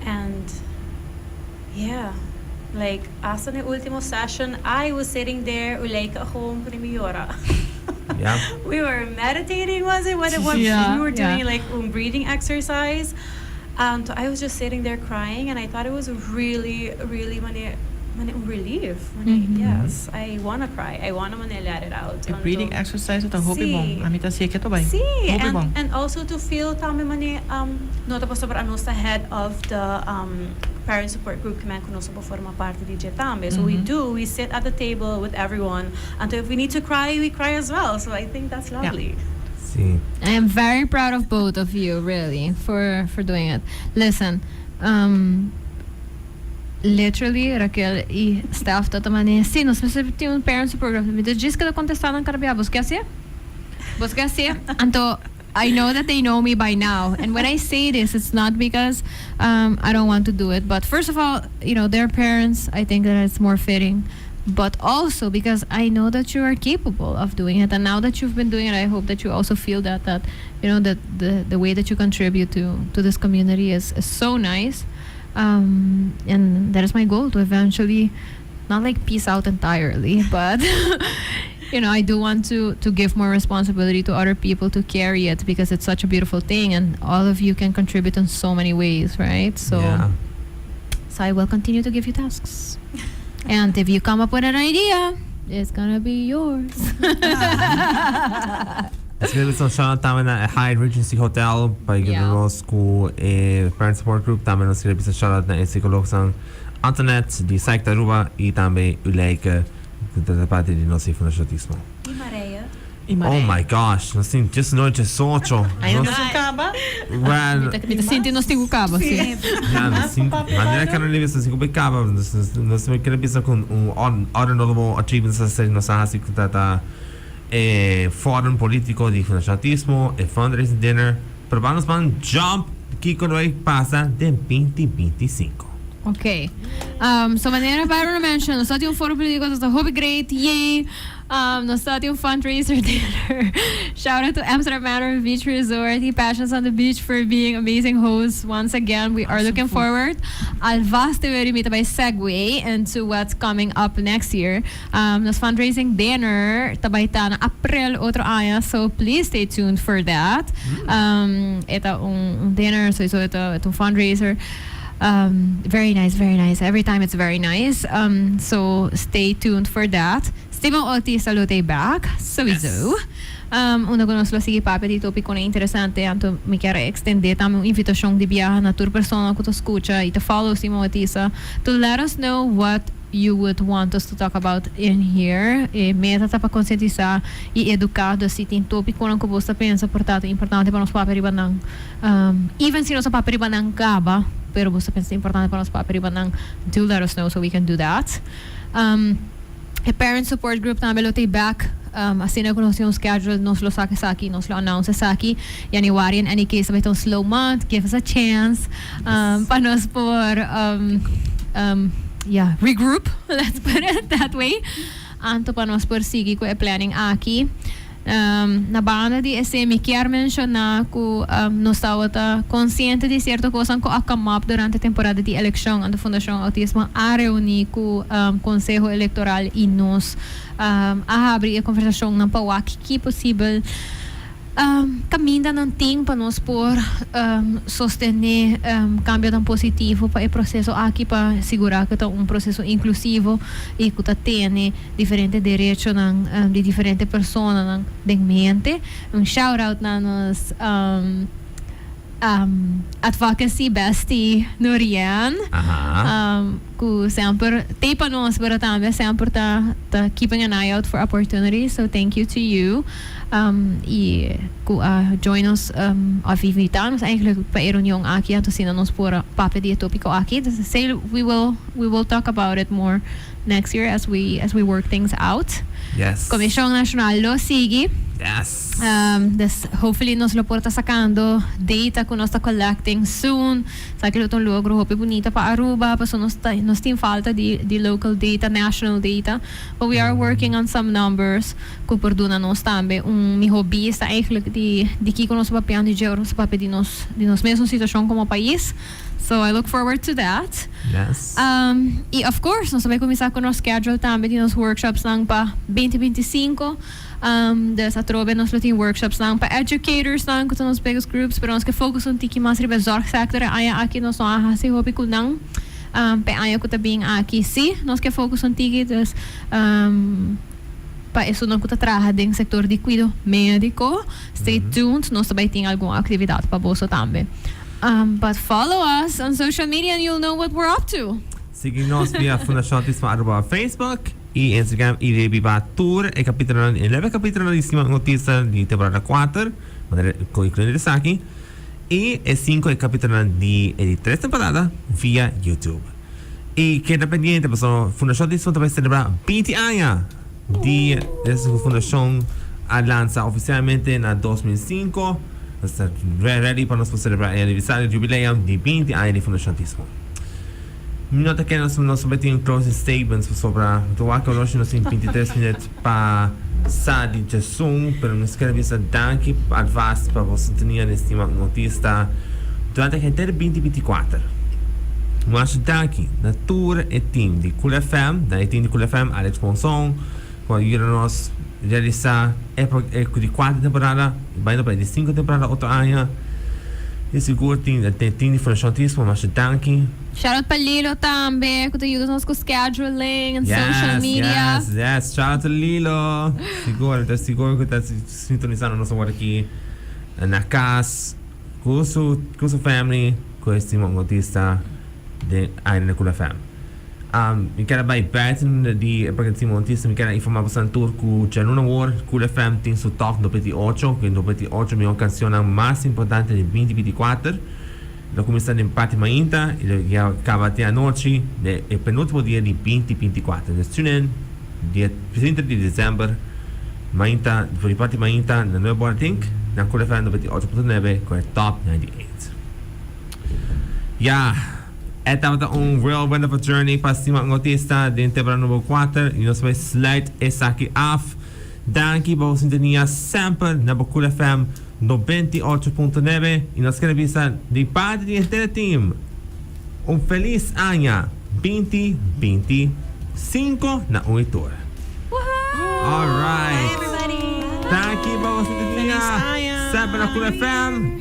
[SPEAKER 3] and yeah, like hasta na e ultimo session I was sitting there Uleika a gewoon pone mi yora. We were meditating, was it? What it was? We were doing like un breathing exercise. Anto I was just sitting there crying and I thought it was really, really mane mane un relief. Mane yes, I wanna cry. I wanna mane let it out.
[SPEAKER 5] E breathing exercise ta hopi bon. Ami ta hacié keto bai.
[SPEAKER 3] Sí,
[SPEAKER 5] Hopi
[SPEAKER 3] and
[SPEAKER 5] bon.
[SPEAKER 3] and also to feel tambe mane no ta pasobra anos ta head of the parent support group kimen cu nos a por forma parti di dje tambe. So we do, we sit at the table with everyone. Anto if we need to cry, we cry as well. So I think that's lovely.
[SPEAKER 1] Sí.
[SPEAKER 4] I am very proud of both of you, really, for doing it. Listen, literally Raquel y Steph ta mane, "Sí, nos mester tin un parent support group." Mi ta djis keda contesta nan cada bia, "Bos ke hacié? Bos ke hacié?" Anto I know that they know me by now. And when I say this, it's not because I don't want to do it. But first of all, their parents, I think that it's more fitting. But also because I know that you are capable of doing it. And now that you've been doing it, I hope that you also feel that the way that you contribute to this community is so nice. And that is my goal, to eventually, not like peace out entirely, but I do want to give more responsibility to other people to carry it because it's such a beautiful thing and all of you can contribute in so many ways, right? So, so I will continue to give you tasks. And if you come up with an idea, it's gonna be yours.
[SPEAKER 1] Esaki ta shout tambe na Hyatt Regency Hotel pa nos cu e Parent Support Group. Tambe nos kier shout out na psicologo Antoinette di Psych Aruba y tambe Uleike di parti di nos Fundacion Autismo.
[SPEAKER 3] Y Maria.
[SPEAKER 5] Y Maria.
[SPEAKER 1] Oh my gosh, nos tin just nochi socho.
[SPEAKER 5] Ainda no caba?
[SPEAKER 1] Well,
[SPEAKER 4] Mi ta sinti nos tin cu caba, si.
[SPEAKER 1] Ja, nos tin, manera cu no bisa cinco pe caba, nos kier bisa cu un other notable achievements asina nos a haci cu ta forum politico di Fundacion Autismo, e fundraising dinner, pero ban jump kico lo bay pasa den 2025.
[SPEAKER 4] Ok. So manera Byron mention, nos tin un foro politico, nos hopi great, yay! Nos tin un fundraiser dinner. Shout out to Amsterdam Manor Beach Resort, the Passions on the Beach, for being amazing hosts once again. We are
[SPEAKER 5] Awesome
[SPEAKER 4] looking
[SPEAKER 5] food.
[SPEAKER 4] Forward. Alvast weer mi bay segue into what's coming up next year. Nos fundraising dinner ta bay ta na April otro aña, so please stay tuned for that. E ta un dinner, so e ta un fundraiser. Very nice, very nice. Every time it's very nice. So stay tuned for that. Stima un Autista lo ta back, sowieso. Unda cu nos lo sigui papia di topico interesante, anto mi kier extende tambe un invitacion di biaha na tur persona cu ta scucha y ta follow Stima un Autista to let us know what you would want us to talk about in here. E meta ta pa concientisa y educa, dus si tin topico cu bo ta pensa por ta importante pa nos papia riba nan. Even si nos a papia riba nan caba, pero bo ta pensa importante pa nos papia riba nan, do let us know so we can do that. E parent support group tambe lo ta back. Asina cu nos tin un schedule, nos lo saca esaki, nos lo announce esaki. January in any case, ta un slow month, give us a chance pa nos por yeah, regroup, let's put it that way. Anto pa nos por sigui cu e planning aki. Na banda di esey mi kier menciona cu nos tabata consciente di cierto cos cu a come up durante e temporada di eleccion. Anto Fundacion Autismo a reuni cu Conseho Electoral y nos a habri e conversacion nan pa wak ki posibel caminda nan tin pa nos por sostene cambio tan positivo pa e proceso aki, pa sigura cu ta un proceso inclusivo y cu ta tene diferente derecho nan di diferente persona nan den mente. Un shout out na nos Advocacy bestie Nurien. Cu semper t'ey pa nos, pero tambe semper ta ta keeping an eye out for opportunities, so thank you to you y cu a join nos of invita nos eigenlijk pa e reunion aki anto asina nos por a papia di e topico aki. Entonces esey we will we will talk about it more next year as we as we work things out.
[SPEAKER 1] Yes.
[SPEAKER 4] Comision Nacional lo sigui.
[SPEAKER 1] Yes.
[SPEAKER 4] Dus hopefully nos lo por ta sacando data cu nos ta collecting soon. Esaki lo ta un logro hopi bunita pa Aruba, pasobra nos ta nos tin falta di di local data, national data. But we are working on some numbers cu por duna nos tambe un miho bista eigenlijk di di kico nos ta papiando y dje ora nos ta papia di nos di nos mesun situacion como pais. So I look forward to that.
[SPEAKER 1] Yes.
[SPEAKER 4] Y of course nos ta bay cuminsa cu nos schedule tambe di nos workshopsnan pa 2025. Dus atrobe nos lo tin workshopsnan pa educatorsnan cu ta nos biggest groups, pero nos ke focus un tiki mas riba e zorgsector e aña aki nos no a haci hopi cu nan. P'e aña cu ta bin aki si nos ke focus un tiki, dus pa esunnan cu ta traha den sector di cuido medico, stay tuned, nos ta bay tin algun actividad pa boso tambe. But follow us on social media and you'll know what we're up to.
[SPEAKER 1] Sigui nos via Fundacion Autismo Aruba Facebook y Instagram y rebiba tur e capítulonan, e nuebe capítulonan di Stima un Autista di temporada 4, manera cu incluyendo esaki, y e 5 e capítulonan di e di tres temporada via YouTube. Y keda pendiente pasobra Fundacion Autismo ta bay celebra 20 aña di desde cu Fundacion a lansa oficialmente na 2005. Nos ta ready pa nos por celebra e aniversario, jubileo di 20 aña di Fundacion Autismo. Mi no ta kere nos nos tabata tin closing statements pasobra mi ta wak oroshi nos tin 23 minuut pa sa di djasun pero nos kere bisa danki alvast pa bo sintonia den Stima un Autista durante henter 2024. Masha danki na tur e team di Cool FM, na e team di Cool FM, Alex Monson ku a yuda nos realisa e e di kuater temporada i bai pa e di sinku temporada otro aña i sigur tin e team di Fundacion Autismo masha danki.
[SPEAKER 4] Shout out pa Lilo tambe ku ta yuda nos ku scheduling and social media.
[SPEAKER 1] Yes, yes, yes. Shout out to Lilo. Sigur, ta sigur ku ta sintonisando nos awor aki na kas ku su ku su family ku e Simon Autista den aire na Kula FM. Mi kier a bai buiten di e pakete Simon Autista, mi kier a informa boso tur ku djaluna awor Kula FM tin su top 98, ku e 98 mihor kansionnan mas importante di 2024. Lo kuminsá den parti mainta i lo ya kaba te anochi den e penultimo dia di 2024. Dus tune in dia 30 di december mainta for di parti mainta na nuebe ora tink na Cool FM 98.9 ku e Top 98. Ya, e tabata un real wonderful journey pa stima un autista den temporada number 4 i nos bai sluit esaki af. Danki pa bo sintonia semper na bo Cool FM 98.9 y nos kere bisa di parti di henter team un feliz aña 2025 na un y tur. Alright. Danki pa bo sintonia semper na Cool FM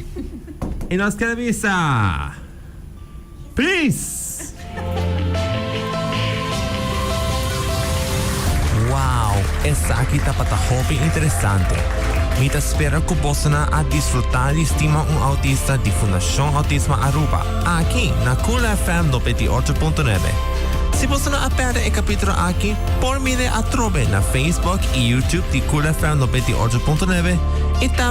[SPEAKER 1] y nos kere bisa Peace! Wow, esaki tabata hopi interesante. Mi ta spera cu bosonan a disfruta di Stima un Autista di Fundacion Autismo Aruba, aki na Cool FM 98.9. Si bosonan a perde e capitulo aki, por mire atrobe na Facebook y YouTube di Cool FM 98.9 y tambe.